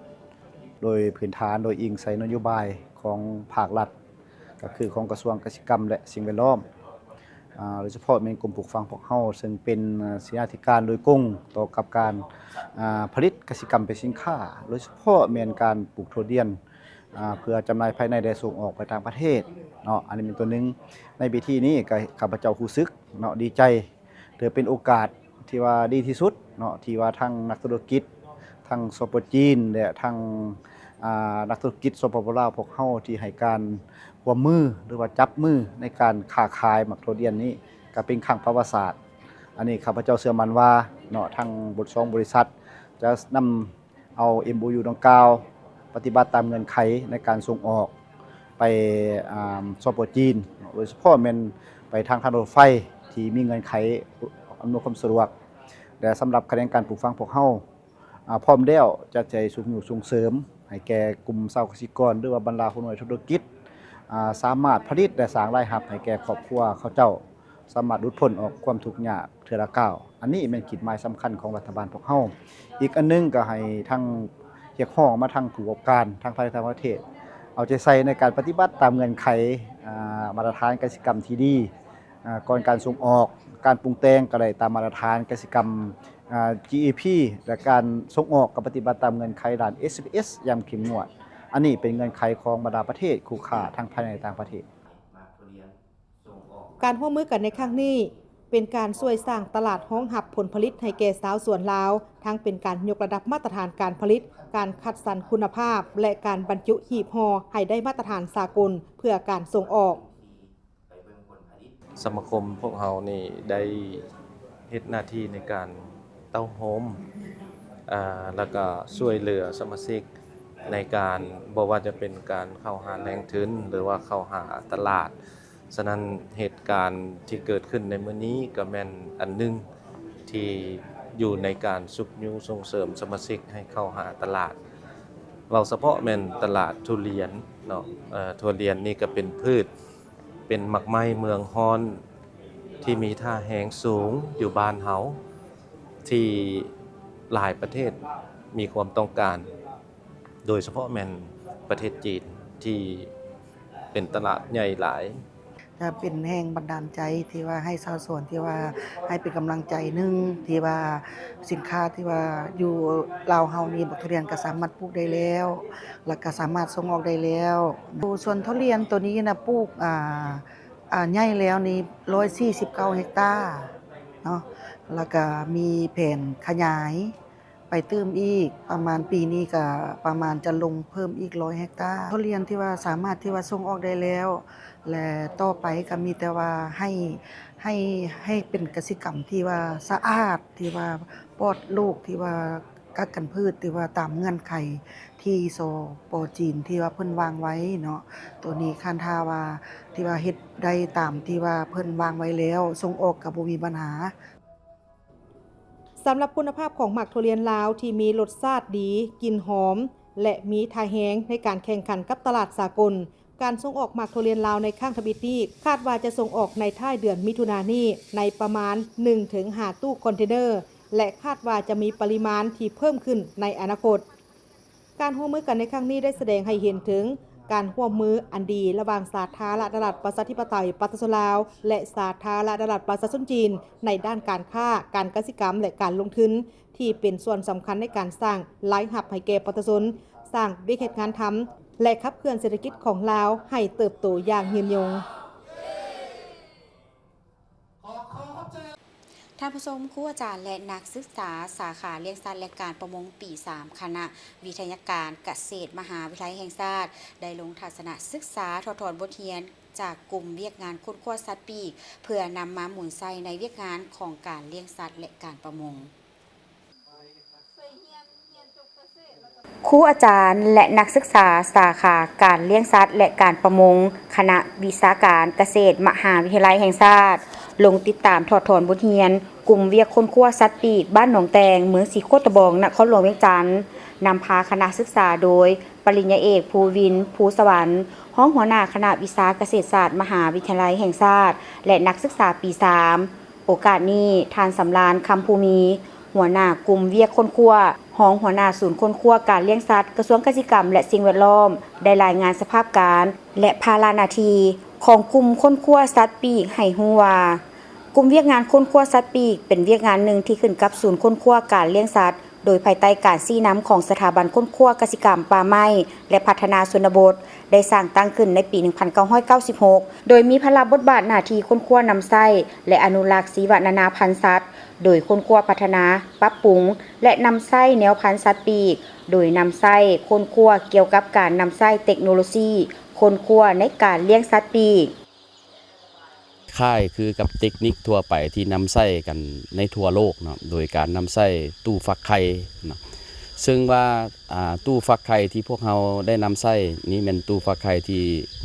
ໂດຍພື້ນຖານ ໂດຍອີງໃສ່ນະໂຍບາຍຂອງພາກລັດ ກໍຄືຂອງກະຊວງກະສິກຳ ແລະ ສິ່ງແວດລ້ອມ, ອາ ໂດຍສະເພາະແມ່ນກົມປູກຝັງພວກເຮົາ ເຊິ່ງເປັນ ອາ ເສນາທິການໂດຍກົງຕໍ່ກັບການ ອາ ຜະລິດກະສິກຳເປັນສິນຄ້າ, ໂດຍສະເພາະແມ່ນການປູກຖົ່ວລຽນ ອາ ເພື່ອຈຳໜ່າຍພາຍໃນ ແລະ ສົ່ງອອກໄປຕ່າງປະເທດເນາະ. ອັນນີ້ເປັນຕົວໜຶ່ງ. ໃນເວທີນີ້ກໍ ຂ້າພະເຈົ້າຮູ້ສຶກເນາະ ດີໃຈ ຖືເປັນໂອກາດທີ່ວ່າດີທີ່ສຸດເນາະ ທີ່ວ່າທັງນັກທຸລະກິດ ທັງ ສປ ຈີນ ແລະ ທັງ ອາ ນັກທຸລະກິດ ສປປ ລາວ ພວກເຮົາທີ່ໃຫ້ການຮ່ວມມື ຫຼືວ່າຈັບມືໃນການຄ້າຂາຍໝາກຖົ່ວລຽນນີ້ ກໍເປັນຄັ້ງປະຫວັດສາດ. ອັນນີ້ຂ້າພະເຈົ້າເຊື່ອໝັ້ນວ່າເນາະ ທັງບົດ ສອງ ບໍລິສັດຈະນຳ ເອົາ MOU ດັ່ງກ່າວ ປະຕິບັດຕາມເງື່ອນໄຂໃນການສົ່ງອອກໄປ ອາ ສປ ຈີນ, ໂດຍສະເພາະແມ່ນໄປທາງທາງລົດໄຟທີ່ມີເງື່ອນໄຂອຳນວຍຄວາມສະດວກ. ແລະ ສຳລັບຂະແໜງການປູກຝັງພວກເຮົາ ອາ ພ້ອມແລ້ວຈະໃຫ້ຊຸກຍູ້ສົ່ງເສີມໃຫ້ແກ່ກຸ່ມຊາວກະສິກອນ ຫຼືວ່າບັນດາຫົວໜ່ວຍທຸລະກິດ ອາ ສາມາດຜະລິດ ແລະ ສ້າງລາຍຮັບໃຫ້ແກ່ຄອບຄົວເຂົາເຈົ້າ ສາມາດຫຼຸດພົ້ນອອກຄວາມທຸກຍາກເທື່ອລະກ້າວ. ອັນນີ້ແມ່ນຂີດໝາຍສຳຄັນຂອງລັດຖະບານພວກເຮົາ. ອີກອັນໜຶ່ງກໍໃຫ້ທັງຮຽກຮ້ອງມາທາງຜູ້ປະກອບການທັງພາຍໃນ ແລະ ຕ່າງປະເທດ ເອົາໃຈໃສ່ໃນການປະຕິບັດຕາມເງື່ອນໄຂ ອາ ມາດຕະຖານກະສິກຳທີ່ດີ, ອາ ກ່ອນການສົ່ງອອກ, ການປຸງແຕ່ງກໍໄດ້ຕາມມາດຕະຖານກະສິກຳ ອາ GAP ແລະ ການສົ່ງອອກກໍປະຕິບັດຕາມເງື່ອນໄຂດ້ານ ເອສເອສ ຢ່າງເຂັ້ມງວດ. ອັນນີ້ເປັນເງື່ອນໄຂຂອງບັນດາປະເທດຄູ່ຄ້າທັງພາຍໃນ ແລະ ຕ່າງປະເທດ. ການຮ່ວມມືກັນໃນຄັ້ງນີ້ ເປັນການຊ່ວຍສ້າງຕະຫຼາດຮອງຮັບຜົນຜະລິດໃຫ້ແກ່ຊາວສວນລາວ, ທັງເປັນການຍົກລະດັບມາດຕະຖານການຜະລິດ, ການຄັດສັນຄຸນນະພາບ ແລະ ການບັນຈຸຮີບຫໍ່ໃຫ້ໄດ້ມາດຕະຖານສາກົນເພື່ອການສົ່ງອອກ. ສະມາຄົມພວກເຮົານີ້ໄດ້ເຮັດໜ້າທີ່ໃນການເຕົ້າໂຮມ ອາ ແລ້ວກໍຊ່ວຍເຫຼືອສະມາຊິກໃນການ ບໍ່ວ່າຈະເປັນການເຂົ້າຫາແຫຼ່ງທຶນ ຫຼືວ່າເຂົ້າຫາຕະຫຼາດ. ສະນັ້ນ ເຫດການທີ່ເກີດຂຶ້ນໃນມື້ນີ້ກໍແມ່ນອັນໜຶ່ງທີ່ຢູ່ໃນການຊຸກຍູ້ສົ່ງເສີມສະມາຊິກໃຫ້ເຂົ້າຫາຕະຫຼາດ. ເວົ້າສະເພາະແມ່ນຕະຫຼາດທຸລຽນເນາະ, ເອີ ຖົ່ວລຽນນີ້ກໍເປັນພືດ ເປັນໝາກໄມ້ເມືອງຮ້ອນທີ່ມີທ່າແຮງສູງຢູ່ບ້ານເຮົາ ທີ່ຫຼາຍປະເທດມີຄວາມຕ້ອງການ, ໂດຍສະເພາະແມ່ນປະເທດຈີນທີ່ເປັນຕະຫຼາດໃຫຍ່ຫຼາຍ. ຈະເປັນແຮງບັນດານໃຈທີ່ວ່າໃຫ້ຊາວສວນ ທີ່ວ່າໃຫ້ເປັນກຳລັງໃຈໜຶ່ງ ທີ່ວ່າສິນຄ້າທີ່ວ່າຢູ່ລາວເຮົານີ້ ບັກທຸລຽນກໍສາມາດປູກໄດ້ແລ້ວ ແລ້ວກໍສາມາດສົ່ງອອກໄດ້ແລ້ວ. ສວນທຸລຽນໂຕນີ້ນະ ປູກ ອາ ອາ ໃຫຍ່ແລ້ວນີ້ຮ້ອຍສີ່ສິບເກົ້າເຮັກຕາເນາະ, ແລ້ວກະມີແຜນຂະຫຍາຍໄປຕື່ມອີກ ປະມານປີນີ້ກະປະມານຈະລົງເພີ່ມອີກຮ້ອຍເຮັກຕາ. ທຸລຽນທີ່ວ່າສາມາດທີ່ວ່າສົ່ງອອກໄດ້ແລ້ວ ແລະ ຕໍ່ໄປກະມີແຕ່ວ່າໃຫ້ ໃຫ້ ໃຫ້ເປັນກະສິກຳທີ່ວ່າສະອາດ ທີ່ວ່າປອດໂລກ ທີ່ວ່າກັກກັນພືດ ທີ່ວ່າຕາມເງື່ອນໄຂທີ່ ສປ ຈີນ ທີ່ວ່າເພິ່ນວາງໄວ້ເນາະ. ໂຕນີ້ຄັນຖ້າວ່າ ທີ່ວ່າເຮັດໄດ້ຕາມທີ່ວ່າເພິ່ນວາງໄວ້ແລ້ວ ສົ່ງອອກກໍບໍ່ມີບັນຫາ. ສຳລັບຄຸນນະພາບຂອງໝາກຖົ່ວລຽນລາວທີ່ມີລົດຊາດດີ, ກິ່ນຫອມ ແລະ ມີທ່າແຮງໃນການແຂ່ງຂັນກັບຕະຫຼາດສາກົນ, ການສົ່ງອອກໝາກຖົ່ວລຽນລາວໃນຄັ້ງທຳອິດນີ້ ຄາດວ່າຈະສົ່ງອອກໃນທ້າຍເດືອນມິຖຸນານີ້ ໃນປະມານໜຶ່ງເຖິງຫ້າຕູ້ຄອນເທນເນີ ແລະ ຄາດວ່າຈະມີປະລິມານທີ່ເພີ່ມຂຶ້ນໃນອະນາຄົດ. ການຮ່ວມມືກັນໃນຄັ້ງນີ້ໄດ້ສະແດງໃຫ້ເຫັນເຖິງການຮ່ວມມືອັນດີລະຫວ່າງສາທາລະນະລັດປະຊາທິປະໄຕປະຊາຊົນລາວ ແລະ ສາທາລະນະລັດປະຊາຊົນຈີນ ໃນດ້ານການຄ້າ, ການກະສິກຳ ແລະ ການລົງທຶນ ທີ່ເປັນສ່ວນສຳຄັນໃນການສ້າງລາຍຮັບໃຫ້ແກ່ປະຊາຊົນ, ສ້າງວຽກເຮັດງານທຳ ແລະ ຂັບເຄື່ອນເສດຖະກິດຂອງລາວໃຫ້ເຕີບໂຕຢ່າງຍືນຍົງ. ທ ທ່ານຜູ້ຊົມ, ຄູອາຈານ ແລະ ນັກສຶກສາສາຂາລ້ຽງສັດ ແລະ ການປະມົງ ປີສາມ ຄະນະວິທະຍາການກະເສດ ມະຫາວິທະຍາໄລແຫ່ງຊາດ ໄດ້ລົງທັດສະນະສຶກສາຖອດຖອນບົດຮຽນ ຈາກກຸ່ມວຽກງານຄົ້ນຄວ້າສັດປີກ ເພື່ອນຳມາໝູນໃສ່ໃນວຽກງານຂອງການລ້ຽງສັດ ແລະ ການປະມົງ. ຄູອາຈານ ແລະ ນັກສຶກສາສາຂາການລ້ຽງສັດ ແລະ ການປະມົງ ຄະນະວິຊາການກະເສດ ມະຫາວິທະຍາໄລແຫ່ງຊາດ ລົງຕິດຕາມຖອດຖອນບົດຮຽນ ກຸ່ມວຽກຄົ້ນຄວ້າສັດປີກ ບ້ານໜອງແຕງ ເມືອງສີໂຄດຕະບອງ ນະຄອນຫຼວງວຽງຈັນ, ນຳພາຄະນະສຶກສາໂດຍ ປະລິນຍາເອກ ພູວິນ ພູສະຫວັນ ຮອງຫົວໜ້າຄະນະວິຊາກະເສດສາດ ມະຫາວິທະຍາໄລແຫ່ງຊາດ ແລະ ນັກສຶກສາປີສາມ. ໂອກາດນີ້, ທ່ານ ສຳລານ ຄຳພູມີ ຫົວໜ້າກຸ່ມວຽກຄົ້ນຄວ້າ, ຮອງຫົວໜ້າສູນຄົ້ນຄວ້າການລ້ຽງສັດ ກະຊວງກະສິກຳ ແລະ ສິ່ງແວດລ້ອມ ໄດ້ລາຍງານສະພາບການ ແລະ ພາລະໜ້າທີ່ຂອງກຸ່ມຄົ້ນຄວ້າສັດປີກໃຫ້ຮູ້ວ່າ, ກຸ່ມວຽກງານຄົ້ນຄວ້າສັດປີກ ເປັນວຽກງານໜຶ່ງທີ່ຂຶ້ນກັບສູນຄົ້ນຄວ້າການລ້ຽງສັດ ໂດຍພາຍໃຕ້ການຊີ້ນຳຂອງສະຖາບັນຄົ້ນຄວ້າກະສິກຳ, ປ່າໄມ້ ແລະ ພັດທະນາຊົນນະບົດ ໄດ້ສ້າງຕັ້ງຂຶ້ນໃນປີໜຶ່ງພັນເກົ້າຮ້ອຍເກົ້າສິບຫົກ ໂດຍມີພາລະບົດບາດໜ້າທີ່ຄົ້ນຄວ້ານຳໃຊ້ ແລະ ອະນຸລັກຊີວະນານາພັນສັດ ໂດຍຄົ້ນຄວ້າພັດທະນາ, ປັບປຸງ ແລະ ນຳໃຊ້ແນວພັນສັດປີກ ໂດຍນຳໃຊ້ຄົ້ນຄວ້າກ່ຽວກັບການນຳໃຊ້ເຕັກໂນໂລຊີຄົ້ນຄວ້າໃນການລ້ຽງສັດປີກ. ຄ້າຍຄືກັບເຕັກນິກທົ່ວໄປທີ່ນຳໃຊ້ກັນໃນທົ່ວໂລກເນາະ, ໂດຍການນຳໃຊ້ຕູ້ຟັກໄຂ່ເນາະ, ເຊິ່ງວ່າ ອ່າ ຕູ້ຟັກໄຂ່ທີ່ພວກເຮົາໄດ້ນຳໃຊ້ນີ້ແມ່ນຕູ້ຟັກໄຂ່ທີ່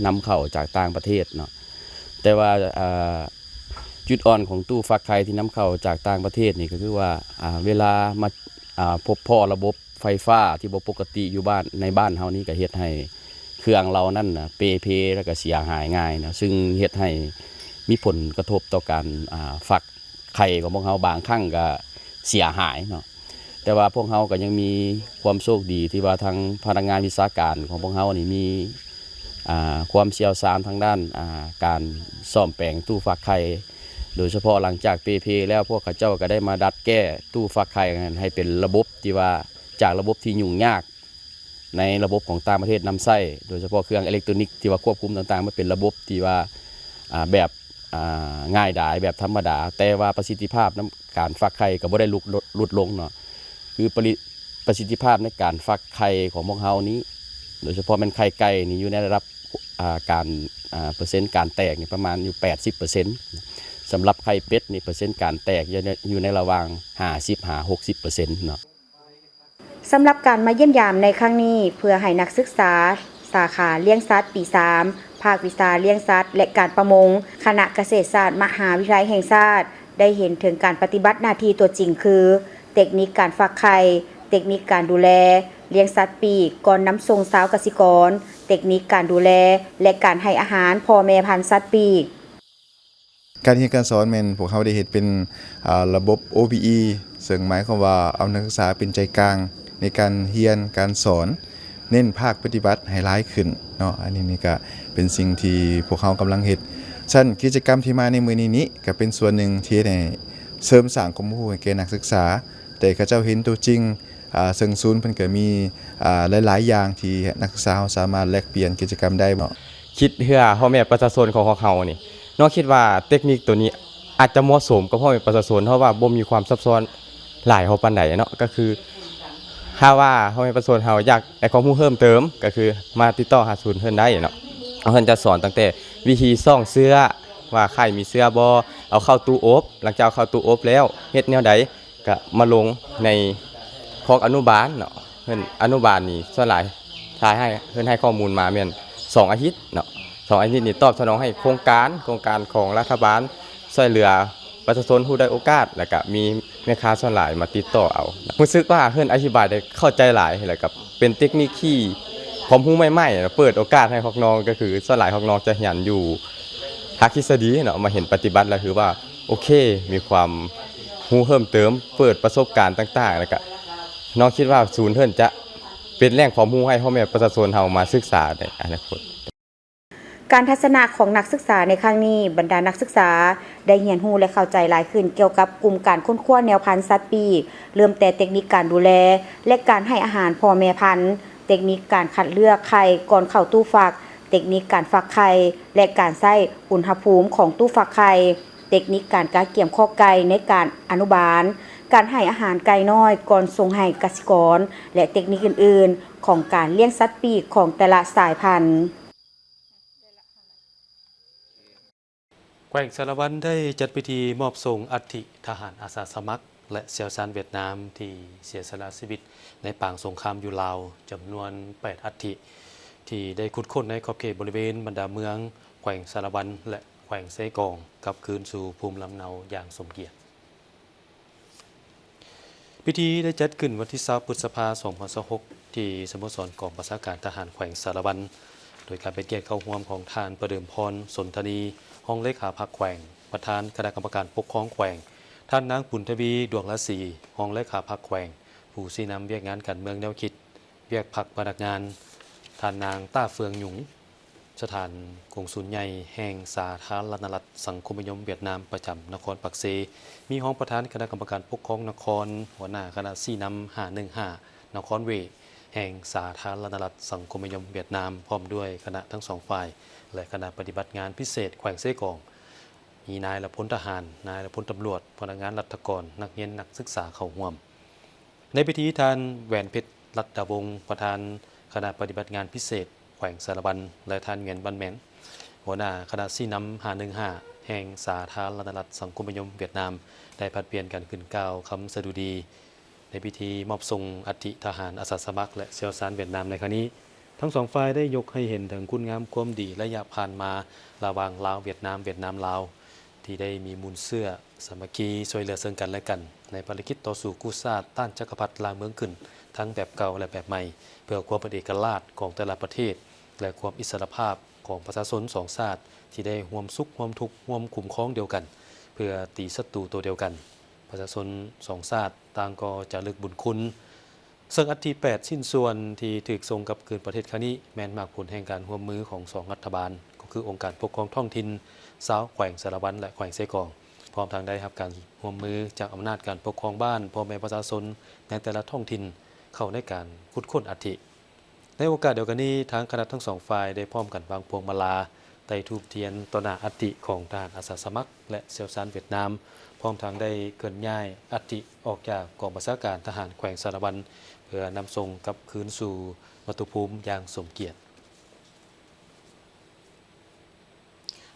ນຳເຂົ້າຈາກຕ່າງປະເທດເນາະ, ແຕ່ວ່າ ອ່າ ຈຸດອ່ອນຂອງຕູ້ຟັກໄຂ່ທີ່ນຳເຂົ້າຈາກຕ່າງປະເທດນີ້ກໍຄືວ່າ ອ່າ ເວລາມາ ອ່າ ພົບພໍ້ລະບົບ ໄຟຟ້າທີ່ບໍ່ປົກກະຕິຢູ່ບ້ານ ໃນບ້ານເຮົານີ້ ກໍເຮັດໃຫ້ເຄື່ອງເຫຼົ່ານັ້ນນະເປ່ເພ ແລ້ວກໍເສຍຫາຍງ່າຍເນາະ, ຊຶ່ງເຮັດໃຫ້ມີຜົນກະທົບຕໍ່ການ ອ່າ ຟັກໄຂ່ຂອງພວກເຮົາ ບາງຄັ້ງກໍເສຍຫາຍເນາະ. ແຕ່ວ່າພວກເຮົາກໍຍັງມີຄວາມໂຊກດີທີ່ວ່າທາງພະນັກງານວິຊາການຂອງພວກເຮົານີ້ມີ ອ່າ ຄວາມຊ່ຽວຊານທາງດ້ານ ອ່າ ການສ້ອມແປງຕູ້ຟັກໄຂ່, ໂດຍສະເພາະຫຼັງຈາກເປ່ເພແລ້ວ ພວກເຂົາເຈົ້າກໍໄດ້ມາດັດແກ້ຕູ້ຟັກໄຂ່ນັ້ນໃຫ້ເປັນລະບົບທີ່ວ່າ ຈາກລະບົບທີ່ຫຍຸ້ງຍາກໃນລະບົບຂອງຕ່າງປະເທດນຳໃຊ້, ໂດຍສະເພາະເຄື່ອງເອເລັກໂຕຣນິກທີ່ວ່າຄວບຄຸມຕ່າງໆ ມາເປັນລະບົບທີ່ວ່າ ອ່າ ແບບ ອ່າ ງ່າຍດາຍ ແບບທຳມະດາ, ແຕ່ວ່າປະສິດທິພາບນຳການຟັກໄຂ່ກໍບໍ່ໄດ້ຫຼຸດ ຫຼຸດລົງເນາະ. ຄືປະລິ ປະສິດທິພາບໃນການຟັກໄຂ່ຂອງພວກເຮົານີ້ ໂດຍສະເພາະແມ່ນໄຂ່ໄກ່ນີ້ ຢູ່ໃນລະດັບ ອ່າ ການ ອ່າ ເປີເຊັນການແຕກນີ້ປະມານຢູ່ແປດສິບເປີເຊັນ, ສຳລັບໄຂ່ເປັດນີ້ ເປີເຊັນການແຕກຢູ່ໃນ ຢູ່ໃນລະຫວ່າງຫ້າສິບຫາຫົກສິບເປີເຊັນເນາະ. ສຳລັບການມາຢ້ຽມຢາມໃນຄັ້ງນີ້ ເພື່ອໃຫ້ນັກສຶກສາສາຂາລ້ຽງສັດປີສາມ ພາກວິຊາລ້ຽງສັດ ແລະ ການປະມົງ ຄະນະກະເສດສາດ ມະຫາວິທະຍາໄລແຫ່ງຊາດ ໄດ້ເຫັນເຖິງການປະຕິບັດໜ້າທີ່ຕົວຈິງ ຄື ເຕັກນິກການຟັກໄຂ່, ເຕັກນິກການດູແລລ້ຽງສັດປີກກ່ອນນຳສົ່ງຊາວກະສິກອນ, ເຕັກນິກການດູແລ ແລະ ການໃຫ້ອາຫານພໍ່ແມ່ພັນສັດປີກ. ການຮຽນການສອນແມ່ນພວກເຮົາໄດ້ເຮັດເປັນ ອ່າ ລະບົບ ໂອບີອີ ເຊິ່ງໝາຍຄວາມວ່າເອົານັກສຶກສາເປັນໃຈກາງໃນການຮຽນການສອນ, ເນັ້ນພາກປະຕິບັດໃຫ້ຫຼາຍຂຶ້ນເນາະ. ອັນນີ້ນີ້ກະເປັນສິ່ງທີ່ພວກເຮົາກຳລັງເຮັດ. ຊັ້ນກິດຈະກຳທີ່ມາໃນມື້ນີ້ນີ້ ກະເປັນສ່ວນໜຶ່ງທີ່ເຮັດໃຫ້ເສີມສ້າງຄວາມຮູ້ໃຫ້ແກ່ນັກສຶກສາ ແຕ່ເຂົາເຈົ້າເຫັນຕົວຈິງ ອ່າ ເຊິ່ງສູນເພິ່ນກໍມີ ອ່າ ຫຼາຍໆຢ່າງທີ່ນັກສຶກສາເຮົາສາມາດແລກປ່ຽນກິດຈະກຳໄດ້ເນາະ. ຄິດເພື່ອພໍ່ແມ່ປະຊາຊົນຂອງພວກເຮົານີ້ເນາະ, ຄິດວ່າເຕັກນິກໂຕນີ້ອາດຈະເໝາະສົມກັບພໍ່ແມ່ປະຊາຊົນ ເພາະວ່າບໍ່ມີຄວາມຊັບຊ້ອນຫຼາຍເທົ່າປານໃດເນາະ. ກໍຄືຖ້າວ່າພໍ່ແມ່ປະຊາຊົນເຮົາຢາກໄດ້ຄວາມຮູ້ເພີ່ມເຕີມ ກໍຄືມາຕິດຕໍ່ຫາສູນເພິ່ນໄດ້ເນາະ. ເພິ່ນຈະສອນຕັ້ງແຕ່ວິທີຊ່ອງເຊື້ອ ວ່າໄຂ່ມີເຊື້ອບໍ່, ເອົາເຂົ້າຕູ້ອົບ, ຫຼັງຈາກເອົາເຂົ້າຕູ້ອົບແລ້ວເຮັດແນວໃດ, ກະມາລົງໃນຄອກອະນຸບານເນາະ. ເພິ່ນອະນຸບານນີ້ສ່ວນຫຼາຍ ຖ້າໃຫ້ ເພິ່ນໃຫ້ຂໍ້ມູນມາແມ່ນສອງອາທິດເນາະ, ສອງອາທິດນີ້ຕອບສະໜອງໃຫ້ໂຄງການ ໂຄງການຂອງລັດຖະບານ ຊ່ວຍເຫຼືອປະຊາຊົນຜູ້ດ້ອຍໂອກາດ ແລ້ວກະມີແມ່ຄ້າສ່ວນຫຼາຍມາຕິດຕໍ່ເອົາ. ຮູ້ສຶກວ່າເພິ່ນອະທິບາຍໄດ້ເຂົ້າໃຈຫຼາຍ ແລ້ວກະເປັນເຕັກນິກທີ່ຄວາມຮູ້ໃໝ່ໆ ເປີດໂອກາດໃຫ້ພວກນ້ອງ, ກໍຄືສ່ວນຫຼາຍພວກນ້ອງຈະຮຽນຢູ່ ຫຼັກທິດສະດີເນາະ, ມາເຫັນປະຕິບັດແລ້ວຖືວ່າໂອເຄ, ມີຄວາມຮູ້ເພີ່ມເຕີມ, ເປີດປະສົບການຕ່າງໆ, ແລ້ວກະນ້ອງຄິດວ່າສູນເພິ່ນຈະເປັນແຫຼ່ງຄວາມຮູ້ໃຫ້ພໍ່ແມ່ປະຊາຊົນເຮົາມາສຶກສາໃນອະນາຄົດ. ການທັດສະນະຂອງນັກສຶກສາໃນຄັ້ງນີ້, ບັນດານັກສຶກສາໄດ້ຮຽນຮູ້ ແລະ ເຂົ້າໃຈຫຼາຍຂຶ້ນກ່ຽວກັບກຸ່ມການຄົ້ນຄວ້າແນວພັນສັດປີກ, ເລີ່ມແຕ່ເຕັກນິກການດູແລ ແລະ ການໃຫ້ອາຫານພໍ່ແມ່ພັນ, ເຕັກນິກການຄັດເລືອກໄຂ່ກ່ອນເຂົ້າຕູ້ຟັກ, ເຕັກນິກການຟັກໄຂ່ ແລະ ການໃຊ້ອຸນຫະພູມຂອງຕູ້ຟັກໄຂ່. ເຕັກນິກການກະກຽມຄອກໄກ່ໃນການອະນຸບານ, ການໃຫ້ອາຫານໄກ່ນ້ອຍກ່ອນສົ່ງໃຫ້ກະສິກອນ ແລະ ເຕັກນິກອື່ນໆຂອງການລ້ຽງສັດປີກຂອງແຕ່ລະສາຍພັນ. ແຂວງສາລະວັນໄດ້ຈັດພິທີມອບສົ່ງອັດຖິທະຫານອາສາສະໝັກ ແລະ ຊ່ຽວຊານຫວຽດນາມທີ່ເສຍສະຫຼະຊີວິດໃນປາງສົງຄາມຢູ່ລາວ ຈຳນວນແປດອັດຖິ ທີ່ໄດ້ຂຸດຄົ້ນໃນຂອບເຂດບໍລິເວນບັນດາເມືອງແຂວງສາລະວັນ ແລະ ແຂວງເຊກອງ ກັບຄືນສູ່ພູມລຳເນົາຢ່າງສົມກຽດ. ພິທີໄດ້ຈັດຂຶ້ນວັນທີຊາວ ພຶດສະພາ ສອງພັນຊາວຫົກ ທີ່ສະໂມສອນກອງບັນຊາການທະຫານແຂວງສາລະວັນ, ໂດຍການເປັນກຽດເຂົ້າຮ່ວມຂອງທ່ານ ປະເດີມພອນ ສົນທະນີ ຮອງເລຂາພັກແຂວງ, ປະທານຄະນະກຳມະການປົກຄອງແຂວງ, ທ່ານນາງ ບຸນທະວີ ດວງລາສີ ຮອງເລຂາພັກແຂວງ, ຜູ້ຊີ້ນຳວຽກງານການເມືອງແນວຄິດ, ວຽກພັກພະນັກງານ, ທ່ານນາງ ຕ້າເຟືອງ ຫຍຸງ ສະຖານກົງສຸນໃຫຍ່ແຫ່ງສາທາລະນະລັດສັງຄົມນິຍົມຫວຽດນາມປະຈຳນະຄອນປາກເຊ, ມີຮອງປະທານຄະນະກຳມະການປົກຄອງນະຄອນ, ຫົວໜ້າຄະນະຊີ້ນຳຫ້າໜຶ່ງຫ້ານະຄອນເວແຫ່ງສາທາລະນະລັດສັງຄົມນິຍົມຫວຽດນາມ, ພ້ອມດ້ວຍຄະນະທັງສອງຝ່າຍ ແລະ ຄະນະປະຕິບັດງານພິເສດແຂວງເຊກອງ, ມີນາຍ ແລະ ພົນທະຫານ, ນາຍ ແລະ ພົນຕຳຫຼວດ, ພະນັກງານລັດຖະກອນ, ນັກຮຽນ, ນັກສຶກສາເຂົ້າຮ່ວມ. ໃນພິທີ ທ່ານ ແຫວນເພັດ ລັດດາວົງ ປະທານຄະນະປະຕິບັດງານພິເສດແຂວງສາລະວັນ ແລະ ທ່ານ ຫງວຽນ ວັນແມນ ຫົວໜ້າຄະນະຊີ້ນຳຫ້າໜຶ່ງຫ້າແຫ່ງສາທາລະນະລັດສັງຄົມນິຍົມຫວຽດນາມ ໄດ້ຜັດປ່ຽນກັນຂຶ້ນກ່າວຄຳສະດຸດີ. ໃນພິທີມອບສົ່ງອັດຖິທະຫານອາສາສະໝັກ ແລະ ຊ່ຽວຊານຫວຽດນາມໃນຄັ້ງນີ້, ທັງສອງຝ່າຍໄດ້ຍົກໃຫ້ເຫັນເຖິງຄຸນງາມຄວາມດີໄລຍະຜ່ານມາລະຫວ່າງລາວ-ຫວຽດນາມ, ຫວຽດນາມ-ລາວ ທີ່ໄດ້ມີມູນເຊື້ອສາມັກຄີ ຊ່ວຍເຫຼືອເຊິ່ງກັນ ແລະ ກັນ ໃນພາລະກິດຕໍ່ສູ້ກູ້ຊາດຕ້ານຈັກກະພັດລ່າເມືອງຂຶ້ນ ທັງແບບເກົ່າ ແລະ ແບບໃໝ່ ເພື່ອຄວາມເປັນເອກະລາດຂອງແຕ່ລະປະເທດ ແລະ ຄວາມອິດສະຫຼະພາບຂອງປະຊາຊົນສອງຊາດ ທີ່ໄດ້ຮ່ວມສຸກຮ່ວມທຸກຮ່ວມຄຸ້ມຄອງດຽວກັນ ເພື່ອຕີສັດຕູໂຕດຽວກັນ. ປະຊາຊົນສອງຊາດຕ່າງກໍຈາລຶກບຸນຄຸນ ເຊິ່ງອັດຖິແປດຊິ້ນສ່ວນທີ່ຖືກສົ່ງກັບຄືນປະເທດຄັ້ງນີ້ ແມ່ນໝາກຜົນແຫ່ງການຮ່ວມມືຂອງສອງລັດຖະບານ, ກໍຄືອົງການປົກຄອງທ້ອງຖິ່ນຊາວແຂວງສາລະວັນ ແລະ ແຂວງເຊກອງ, ພ້ອມທັງໄດ້ຮັບການຮ່ວມມືຈາກອຳນາດການປົກຄອງບ້ານ, ພໍ່ແມ່ປະຊາຊົນໃນແຕ່ລະທ້ອງຖິ່ນເຂົ້າໃນການຂຸດຄົ້ນອັດຖິ. ໃນໂອກາດດຽວກັນນີ້, ທາງຄະນະທັງສອງຝ່າຍໄດ້ພ້ອມກັນວາງພວງມາລາ, ໄຕ້ທູບທຽນຕໍ່ໜ້າອັດຖິຂອງທະຫານອາສາສະໝັກ ແລະ ຊ່ຽວຊານຫວຽດນາມ, ພ້ອມທັງໄດ້ເຄື່ອນຍ້າຍອັດຖິອອກຈາກກອງບັນຊາການທະຫານແຂວງສາລະວັນ ເພື່ອນຳສົ່ງກັບຄືນສູ່ມາຕຸພູມຢ່າງສົມກຽດ.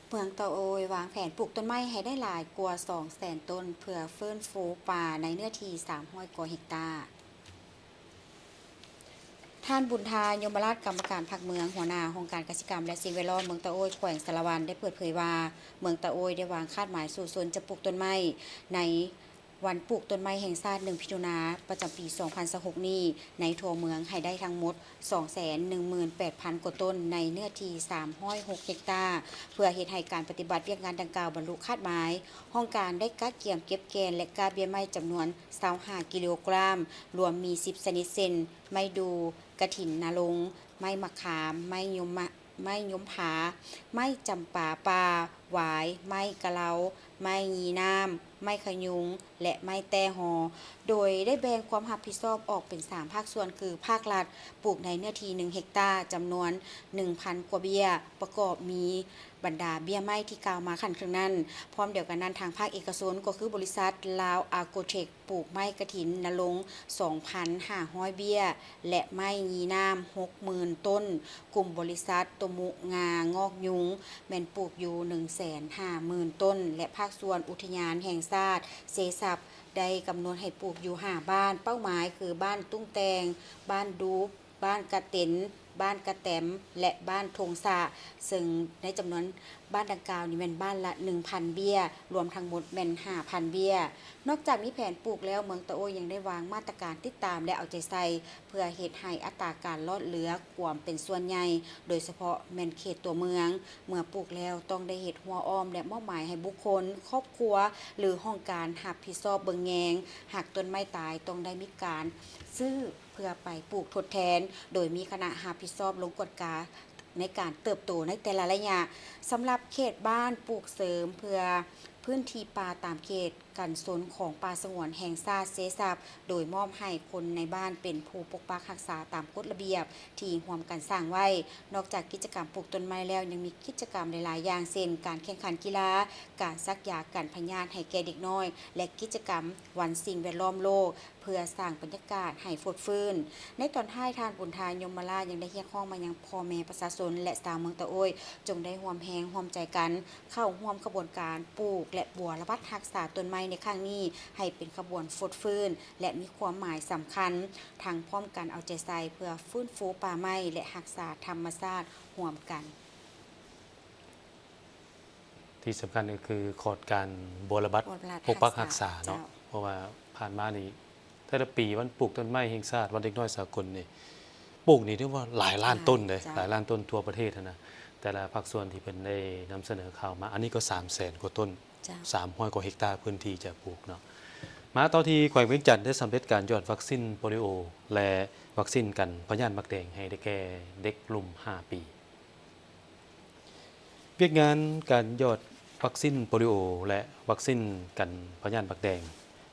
ເມືອງຕາໂອຍວາງແຜນປູກຕົ້ນໄມ້ໃຫ້ໄດ້ຫຼາຍກວ່າສອງແສນຕົ້ນ ເພື່ອຟື້ນຟູປ່າໃນເນື້ອທີ່ສາມຮ້ອຍກວ່າເຮັກຕາ. ທ່ານ ບຸນທາ ຍົມມະລາດ ກຳມະການພັກເມືອງ, ຫົວໜ້າຫ້ອງການກະສິກຳ ແລະ ສິ່ງແວດລ້ອມເມືອງຕາໂອຍ ແຂວງສາລະວັນ ໄດ້ເປີດເຜີຍວ່າ ເມືອງຕາໂອຍໄດ້ວາງຄາດໝາຍສູ້ຊົນຈະປູກຕົ້ນໄມ້ໃນ ວັນປູກຕົ້ນໄມ້ແຫ່ງຊາດ ໜຶ່ງ ມິຖຸນາ ປະຈຳປີ ສອງພັນຊາວຫົກນີ້ ໃນທົ່ວເມືອງໃຫ້ໄດ້ທັງໝົດ ສອງແສນໜຶ່ງໝື່ນແປດພັນກວ່າຕົ້ນ ໃນເນື້ອທີ່ສາມຮ້ອຍຫົກເຮັກຕາ ເພື່ອເຮັດໃຫ້ການປະຕິບັດວຽກງານດັ່ງກ່າວບັນລຸຄາດໝາຍ. ຫ້ອງການໄດ້ກະກຽມເກັບແກ່ນ ແລະ ກ້າເບ້ຍໄມ້ຈຳນວນຊາວຫ້າກິໂລກຣາມ, ລວມມີສິບຊະນິດເຊັ່ນ ໄມ້ດູ່, ກະຖິນນາລົງ, ໄມ້ໝາກຂາມ, ໄມ້ຍົມມະ ໄມ້ຍົມຜາ, ໄມ້ຈຳປາປ່າ, ຫວາຍ, ໄມ້ກະເລົາ, ໄມ້ຢີນ້ຳ, ໄມ້ຂະຍຸງ ແລະ ໄມ້ແຕ້ຫໍ, ໂດຍໄດ້ແບ່ງຄວາມຮັບຜິດຊອບອອກເປັນສາມພາກສ່ວນ ຄື ພາກລັດ ປູກໃນເນື້ອທີ່ໜຶ່ງເຮັກຕາ ຈຳນວນໜຶ່ງພັນກວ່າເບ້ຍ, ປະກອບມີບັນດາເບ້ຍໄມ້ທີ່ກ່າວມາຂັ້ນເທິງນັ້ນ. ພ້ອມດຽວກັນນັ້ນ, ທາງພາກເອກະຊົນ ກໍຄືບໍລິສັດລາວອາໂກເທັກ ປູກໄມ້ກະຖິນນາລົງ ສອງພັນຫ້າຮ້ອຍເບ້ຍ ແລະ ໄມ້ຢີນ້ຳ ຫົກໝື່ນຕົ້ນ, ກຸ່ມບໍລິສັດໂຕມຸງາງອກຍຸງ ແມ່ນປູກຢູ່ ໜຶ່ງແສນຫ້າໝື່ນຕົ້ນ ແລະ ພາກສ່ວນອຸທະຍານແຫ່ງຊາດເຊຊັບ ໄດ້ກຳນົດໃຫ້ປູກຢູ່ຫ້າບ້ານເປົ້າໝາຍ ຄື ບ້ານຕຸ້ງແຕ່ງ, ບ້ານດູບ, ບ້ານກະເຕັນ, ບ້ານກະແຕມ ແລະ ບ້ານທົ່ງສະ, ເຊິ່ງໃນຈຳນວນບ້ານດັ່ງກ່າວນີ້ແມ່ນບ້ານລະໜຶ່ງພັນເບ້ຍ, ລວມທັງໝົດແມ່ນຫ້າພັນເບ້ຍ. ນອກຈາກມີແຜນປູກແລ້ວ, ເມືອງຕາໂອ້ຍຍັງໄດ້ວາງມາດຕະການຕິດຕາມ ແລະ ເອົາໃຈໃສ່ ເພື່ອເຮັດໃຫ້ອັດຕາການລອດເຫຼືອຄວາມເປັນສ່ວນໃຫຍ່, ໂດຍສະເພາະແມ່ນເຂດຕົວເມືອງ. ເມື່ອປູກແລ້ວຕ້ອງໄດ້ເຮັດຮົ້ວອ້ອມ ແລະ ມອບໝາຍໃຫ້ບຸກຄົນ, ຄອບຄົວ ຫຼື ຫ້ອງການຮັບຜິດຊອບເບິ່ງແຍງ. ຫາກຕົ້ນໄມ້ຕາຍ, ຕ້ອງໄດ້ມີການຊື້ ເພື່ອໄປປູກທົດແທນ, ໂດຍມີຄະນະຮັບຜິດຊອບລົງກວດກາໃນການເຕີບໂຕໃນແຕ່ລະໄລຍະ. ສຳລັບເຂດບ້ານປູກເສີມເພື່ອ ພື້ນທີ່ປ່າຕາມເຂດກັນຊົນຂອງປ່າສະຫງວນແຫ່ງຊາດເຊຊັບ ໂດຍມອບໃຫ້ຄົນໃນບ້ານເປັນຜູ້ປົກປັກຮັກສາຕາມກົດລະບຽບທີ່ຮ່ວມກັນສ້າງໄວ້. ນອກຈາກກິດຈະກຳປູກຕົ້ນໄມ້ແລ້ວ ຍັງມີກິດຈະກຳຫຼາຍໆຢ່າງ ເຊັ່ນ ການແຂ່ງຂັນກິລາ, ການສັກຢາກັນພະຍາດໃຫ້ແກ່ເດັກນ້ອຍ ແລະ ກິດຈະກຳວັນສິ່ງແວດລ້ອມໂລກ ເພື່ອສ້າງບັນຍາກາດໃຫ້ຟົດຟື້ນ. ໃນຕອນທ້າຍ, ທ່ານ ບຸນທາ ຍົມມະລາດ ຍັງໄດ້ຮຽກຮ້ອງມາຍັງພໍ່ແມ່ປະຊາຊົນ ແລະ ຊາວເມືອງຕະໂອ້ຍ ຈົ່ງໄດ້ຮ່ວມແຮງຮ່ວມໃຈກັນ ເຂົ້າຮ່ວມຂະບວນການປູກ ແລະ ບົວລະບັດຮັກສາຕົ້ນໄມ້ໃນຄັ້ງນີ້ ໃຫ້ເປັນຂະບວນຟົດຟື້ນ ແລະ ມີຄວາມໝາຍສຳຄັນ, ທັງພ້ອມກັນເອົາໃຈໃສ່ເພື່ອຟື້ນຟູປ່າໄມ້ ແລະ ຮັກສາທຳມະຊາດຮ່ວມກັນ. ທີ່ສຳຄັນກໍຄືຂອດການບົວລະບັດ ບົວລະບັດປົກປັກຮັກສາເນາະ ເຈົ້າ ເພາະວ່າຜ່ານມານີ້ ແຕ່ລະປີວັນປູກຕົ້ນໄມ້ແຫ່ງຊາດ ວັນເດັກນ້ອຍສາກົນນີ້ ປູກນີ້ຖືວ່າຫຼາຍລ້ານຕົ້ນເດ້ ຫຼາຍລ້ານ ຫຼາຍລ້ານຕົ້ນທົ່ວປະເທດຫັ້ນນະ. ແຕ່ລະພາກສ່ວນທີ່ເພິ່ນໄດ້ນຳສະເໜີຂ່າວມາ ອັນນີ້ກໍສາມແສນກວ່າຕົ້ນ ເຈົ້າ ສາມຮ້ອຍກວ່າເຮັກຕາພື້ນທີ່ຈະປູກເນາະ. ມາຕໍ່ທີ່ແຂວງວຽງຈັນໄດ້ສຳເລັດການຢອດວັກຊິນໂປລິໂອ ແລະ ວັກຊິນກັນພະຍາດໝາກແດງໃຫ້ໄດ້ແກ່ເດັກລຸ່ມຫ້າປີ. ວຽກງານການຢອດວັກຊິນໂປລິໂອ ແລະ ວັກຊິນກັນພະຍາດໝາກແດງ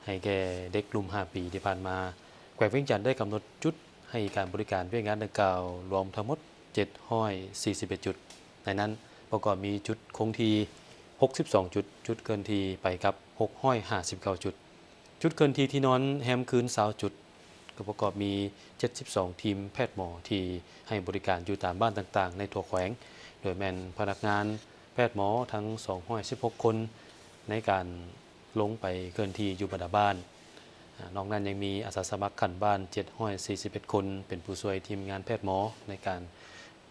ໃຫ້ແກ່ເດັກລຸ່ມຫ້າປີທີ່ຜ່ານມາ, ແຂວງວຽງຈັນໄດ້ກຳນົດຈຸດໃຫ້ການບໍລິການວຽກງານດັ່ງກ່າວລວມທັງໝົດເຈັດຮ້ອຍສີ່ສິບເອັດຈຸດ. ໃນນັ້ນປະກອບມີຈຸດຄົງທີ່ຫົກສິບສອງຈຸດ, ຈຸດເຄື່ອນທີ່ໄປກັບຫົກຮ້ອຍຫ້າສິບເກົ້າຈຸດ. ຈຸດເຄື່ອນທີ່ທີ່ນອນແຮມຄືນຊາວຈຸດ, ກໍປະກອບມີເຈັດສິບສອງທີມແພດໝໍທີ່ໃຫ້ບໍລິການຢູ່ຕາມບ້ານຕ່າງໆໃນທົ່ວແຂວງ, ໂດຍແມ່ນພະນັກງານແພດໝໍທັງສອງຮ້ອຍສິບຫົກຄົນໃນການລົງໄປເຄື່ອນທີ່ຢູ່ບັນດາບ້ານ. ນອກນັ້ນຍັງມີອາສາສະໝັກຂັ້ນບ້ານເຈັດຮ້ອຍສີ່ສິບເອັດຄົນ ເປັນຜູ້ຊ່ວຍທີມງານແພດໝໍໃນການ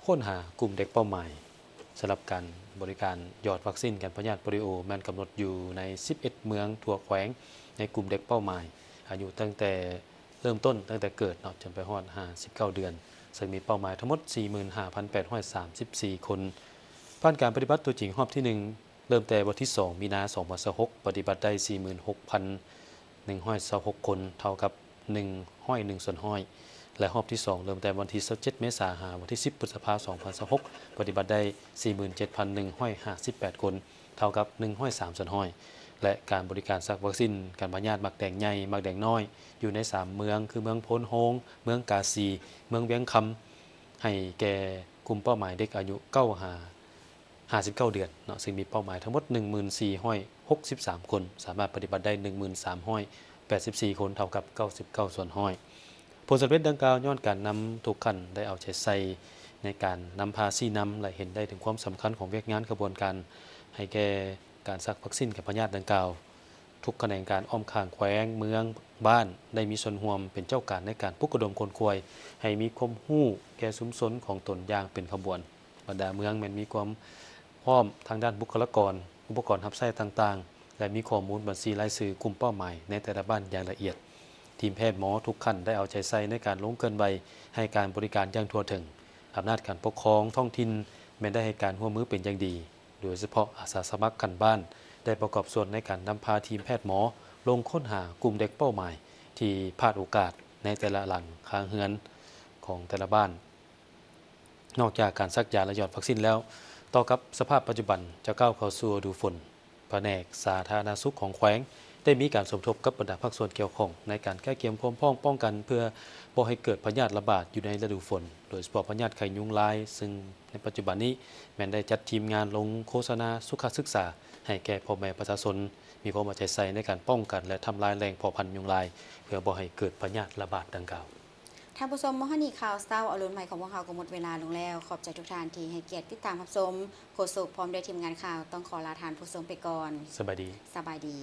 ຄົ້ນຫາກຸ່ມເດັກເປົ້າໝາຍ. ສຳລັບການບໍລິການຢອດວັກຊິນກັນພະຍາດໂປລິໂອ ແມ່ນກຳນົດຢູ່ໃນສິບເອັດເມືອງທົ່ວແຂວງ ໃນກຸ່ມເດັກເປົ້າໝາຍອາຍຸຕັ້ງແຕ່ເລີ່ມຕົ້ນ ຕັ້ງແຕ່ເກີດເນາະ ຈົນໄປຮອດຫ້າສິບເກົ້າເດືອນ, ເຊິ່ງມີເປົ້າໝາຍທັງໝົດສີ່ໝື່ນຫ້າພັນແປດຮ້ອຍສາມສິບສີ່ຄົນ. ຜ່ານການປະຕິບັດຕົວຈິງຮອບທີໜຶ່ງ ເລີ່ມແຕ່ວັນທີສອງມີນາສອງພັນຊາວຫົກ ປະຕິບັດໄດ້ສີ່ໝື່ນຫົກພັນໜຶ່ງຮ້ອຍຊາວຫົກຄົນ ເທົ່າກັບໜຶ່ງຮ້ອຍໜຶ່ງສ່ວນຮ້ອຍ ແລະ ຮອບທີສອງເລີ່ມແຕ່ວັນທີຊາວເຈັດເມສາຫາວັນທີສິບພຶດສະພາສອງພັນຊາວຫົກ ປະຕິບັດໄດ້ສີ່ໝື່ນເຈັດພັນໜຶ່ງຮ້ອຍຫ້າສິບແປດຄົນ ເທົ່າກັບໜຶ່ງຮ້ອຍສາມສ່ວນຮ້ອຍ ແລະ ການບໍລິການສັກວັກຊິນກັນພະຍາດໝາກແດງໃຫຍ່ ໝາກແດງນ້ອຍ ຢູ່ໃນສາມເມືອງ ຄື ເມືອງໂພນໂຮງ, ເມືອງກາສີ, ເມືອງວຽງຄຳ ໃຫ້ແກ່ກຸ່ມເປົ້າໝາຍເດັກອາຍຸເກົ້າຫາ ຫ້າສິບເກົ້າເດືອນເນາະ ຊຶ່ງມີເປົ້າໝາຍທັງໝົດໜຶ່ງໝື່ນສີ່ຮ້ອຍຫົກສິບສາມຄົນ, ສາມາດປະຕິບັດໄດ້ໜຶ່ງໝື່ນສາມຮ້ອຍແປດສິບສີ່ຄົນ ເທົ່າກັບເກົ້າສິບເກົ້າສ່ວນຮ້ອຍ. ຜົນສຳເລັດດັ່ງກ່າວຍ້ອນການນຳທຸກຂັ້ນໄດ້ເອົາໃຈໃສ່ໃນການນຳພາຊີ້ນຳ ແລະ ເຫັນໄດ້ເຖິງຄວາມສຳຄັນຂອງວຽກງານຂະບວນການໃຫ້ແກ່ການສັກວັກຊິນກັນພະຍາດດັ່ງກ່າວ. ທຸກຂະແໜງການອ້ອມຂ້າງແຂວງ, ເມືອງ, ບ້ານ ໄດ້ມີສ່ວນຮ່ວມເປັນເຈົ້າການໃນການປຸກລະດົມຄົນຂວາຍໃຫ້ມີຄວາມຮູ້ແກ່ຊຸມຊົນຂອງຕົນຢ່າງເປັນຂະບວນ. ບັນດາເມືອງແມ່ນມີຄວາມພ້ອມທາງດ້ານບຸກຄະລາກອນ, ອຸປະກອນຮັບໃຊ້ຕ່າງໆ ແລະ ມີຂໍ້ມູນບັນຊີລາຍຊື່ກຸ່ມເປົ້າໝາຍໃນແຕ່ລະບ້ານຢ່າງລະອຽດ. ທີມແພດໝໍທຸກຂັ້ນໄດ້ເອົາໃຈໃສ່ໃນການລົງເຄື່ອນໄຫວໃຫ້ການບໍລິການຢ່າງທົ່ວເຖິງ. ອຳນາດການປົກຄອງທ້ອງຖິ່ນແມ່ນໄດ້ໃຫ້ການຮ່ວມມືເປັນຢ່າງດີ, ໂດຍສະເພາະອາສາສະໝັກຂັ້ນບ້ານ ໄດ້ປະກອບສ່ວນໃນການນຳພາທີມແພດໝໍລົງຄົ້ນຫາກຸ່ມເດັກເປົ້າໝາຍທີ່ພາດໂອກາດໃນແຕ່ລະຫຼັງຄາເຮືອນຂອງແຕ່ລະບ້ານ. ນອກຈາກການສັກຢາ ແລະ ຢອດວັກຊິນແລ້ວ, ຕໍ່ກັບສະພາບປັດຈຸບັນຈະກ້າວເຂົ້າສູ່ລະດູຝົນ, ພະແນກສາທາລະນະສຸກຂອງແຂວງໄດ້ມີການສົມທົບກັບບັນດາພາກສ່ວນກ່ຽວຂ້ອງໃນການກະກຽມຄວາມພ້ອມປ້ອງກັນເພື່ອບໍ່ໃຫ້ເກີດພະຍາດລະບາດຢູ່ໃນລະດູຝົນ, ໂດຍສະເພາະພະຍາດໄຂ້ຍຸງລາຍ, ຊຶ່ງໃນປັດຈຸບັນນີ້ແມ່ນໄດ້ຈັດທີມງານລົງໂຄສະນາສຸຂະສຶກສາໃຫ້ແກ່ພໍ່ແມ່ປະຊາຊົນ ມີຄວາມເອົາໃຈໃສ່ໃນການປ້ອງກັນ ແລະ ທຳລາຍແຫຼ່ງເພາະພັນຍຸງລາຍ ເພື່ອບໍ່ໃຫ້ເກີດພະຍາດລະບາດດັ່ງກ່າວ. ທ່ານຜູ້ຊົມ, ມາຮອດນີ້ຂ່າວເຊົ້າອາລຸນໃໝ່ຂອງພວກເຮົາກໍໝົດເວລາລົງແລ້ວ. ຂອບໃຈທຸກທ່ານທີ່ໃຫ້ກຽດຕິດຕາມຮັບຊົມ. ໂຄສົກພ້ອມດ້ວຍທີມງານຂ່າວຕ້ອງຂໍລາທ່ານຜູ້ຊົມໄປກ່ອນ. ສະບາຍດີ. ສະບາຍດີ.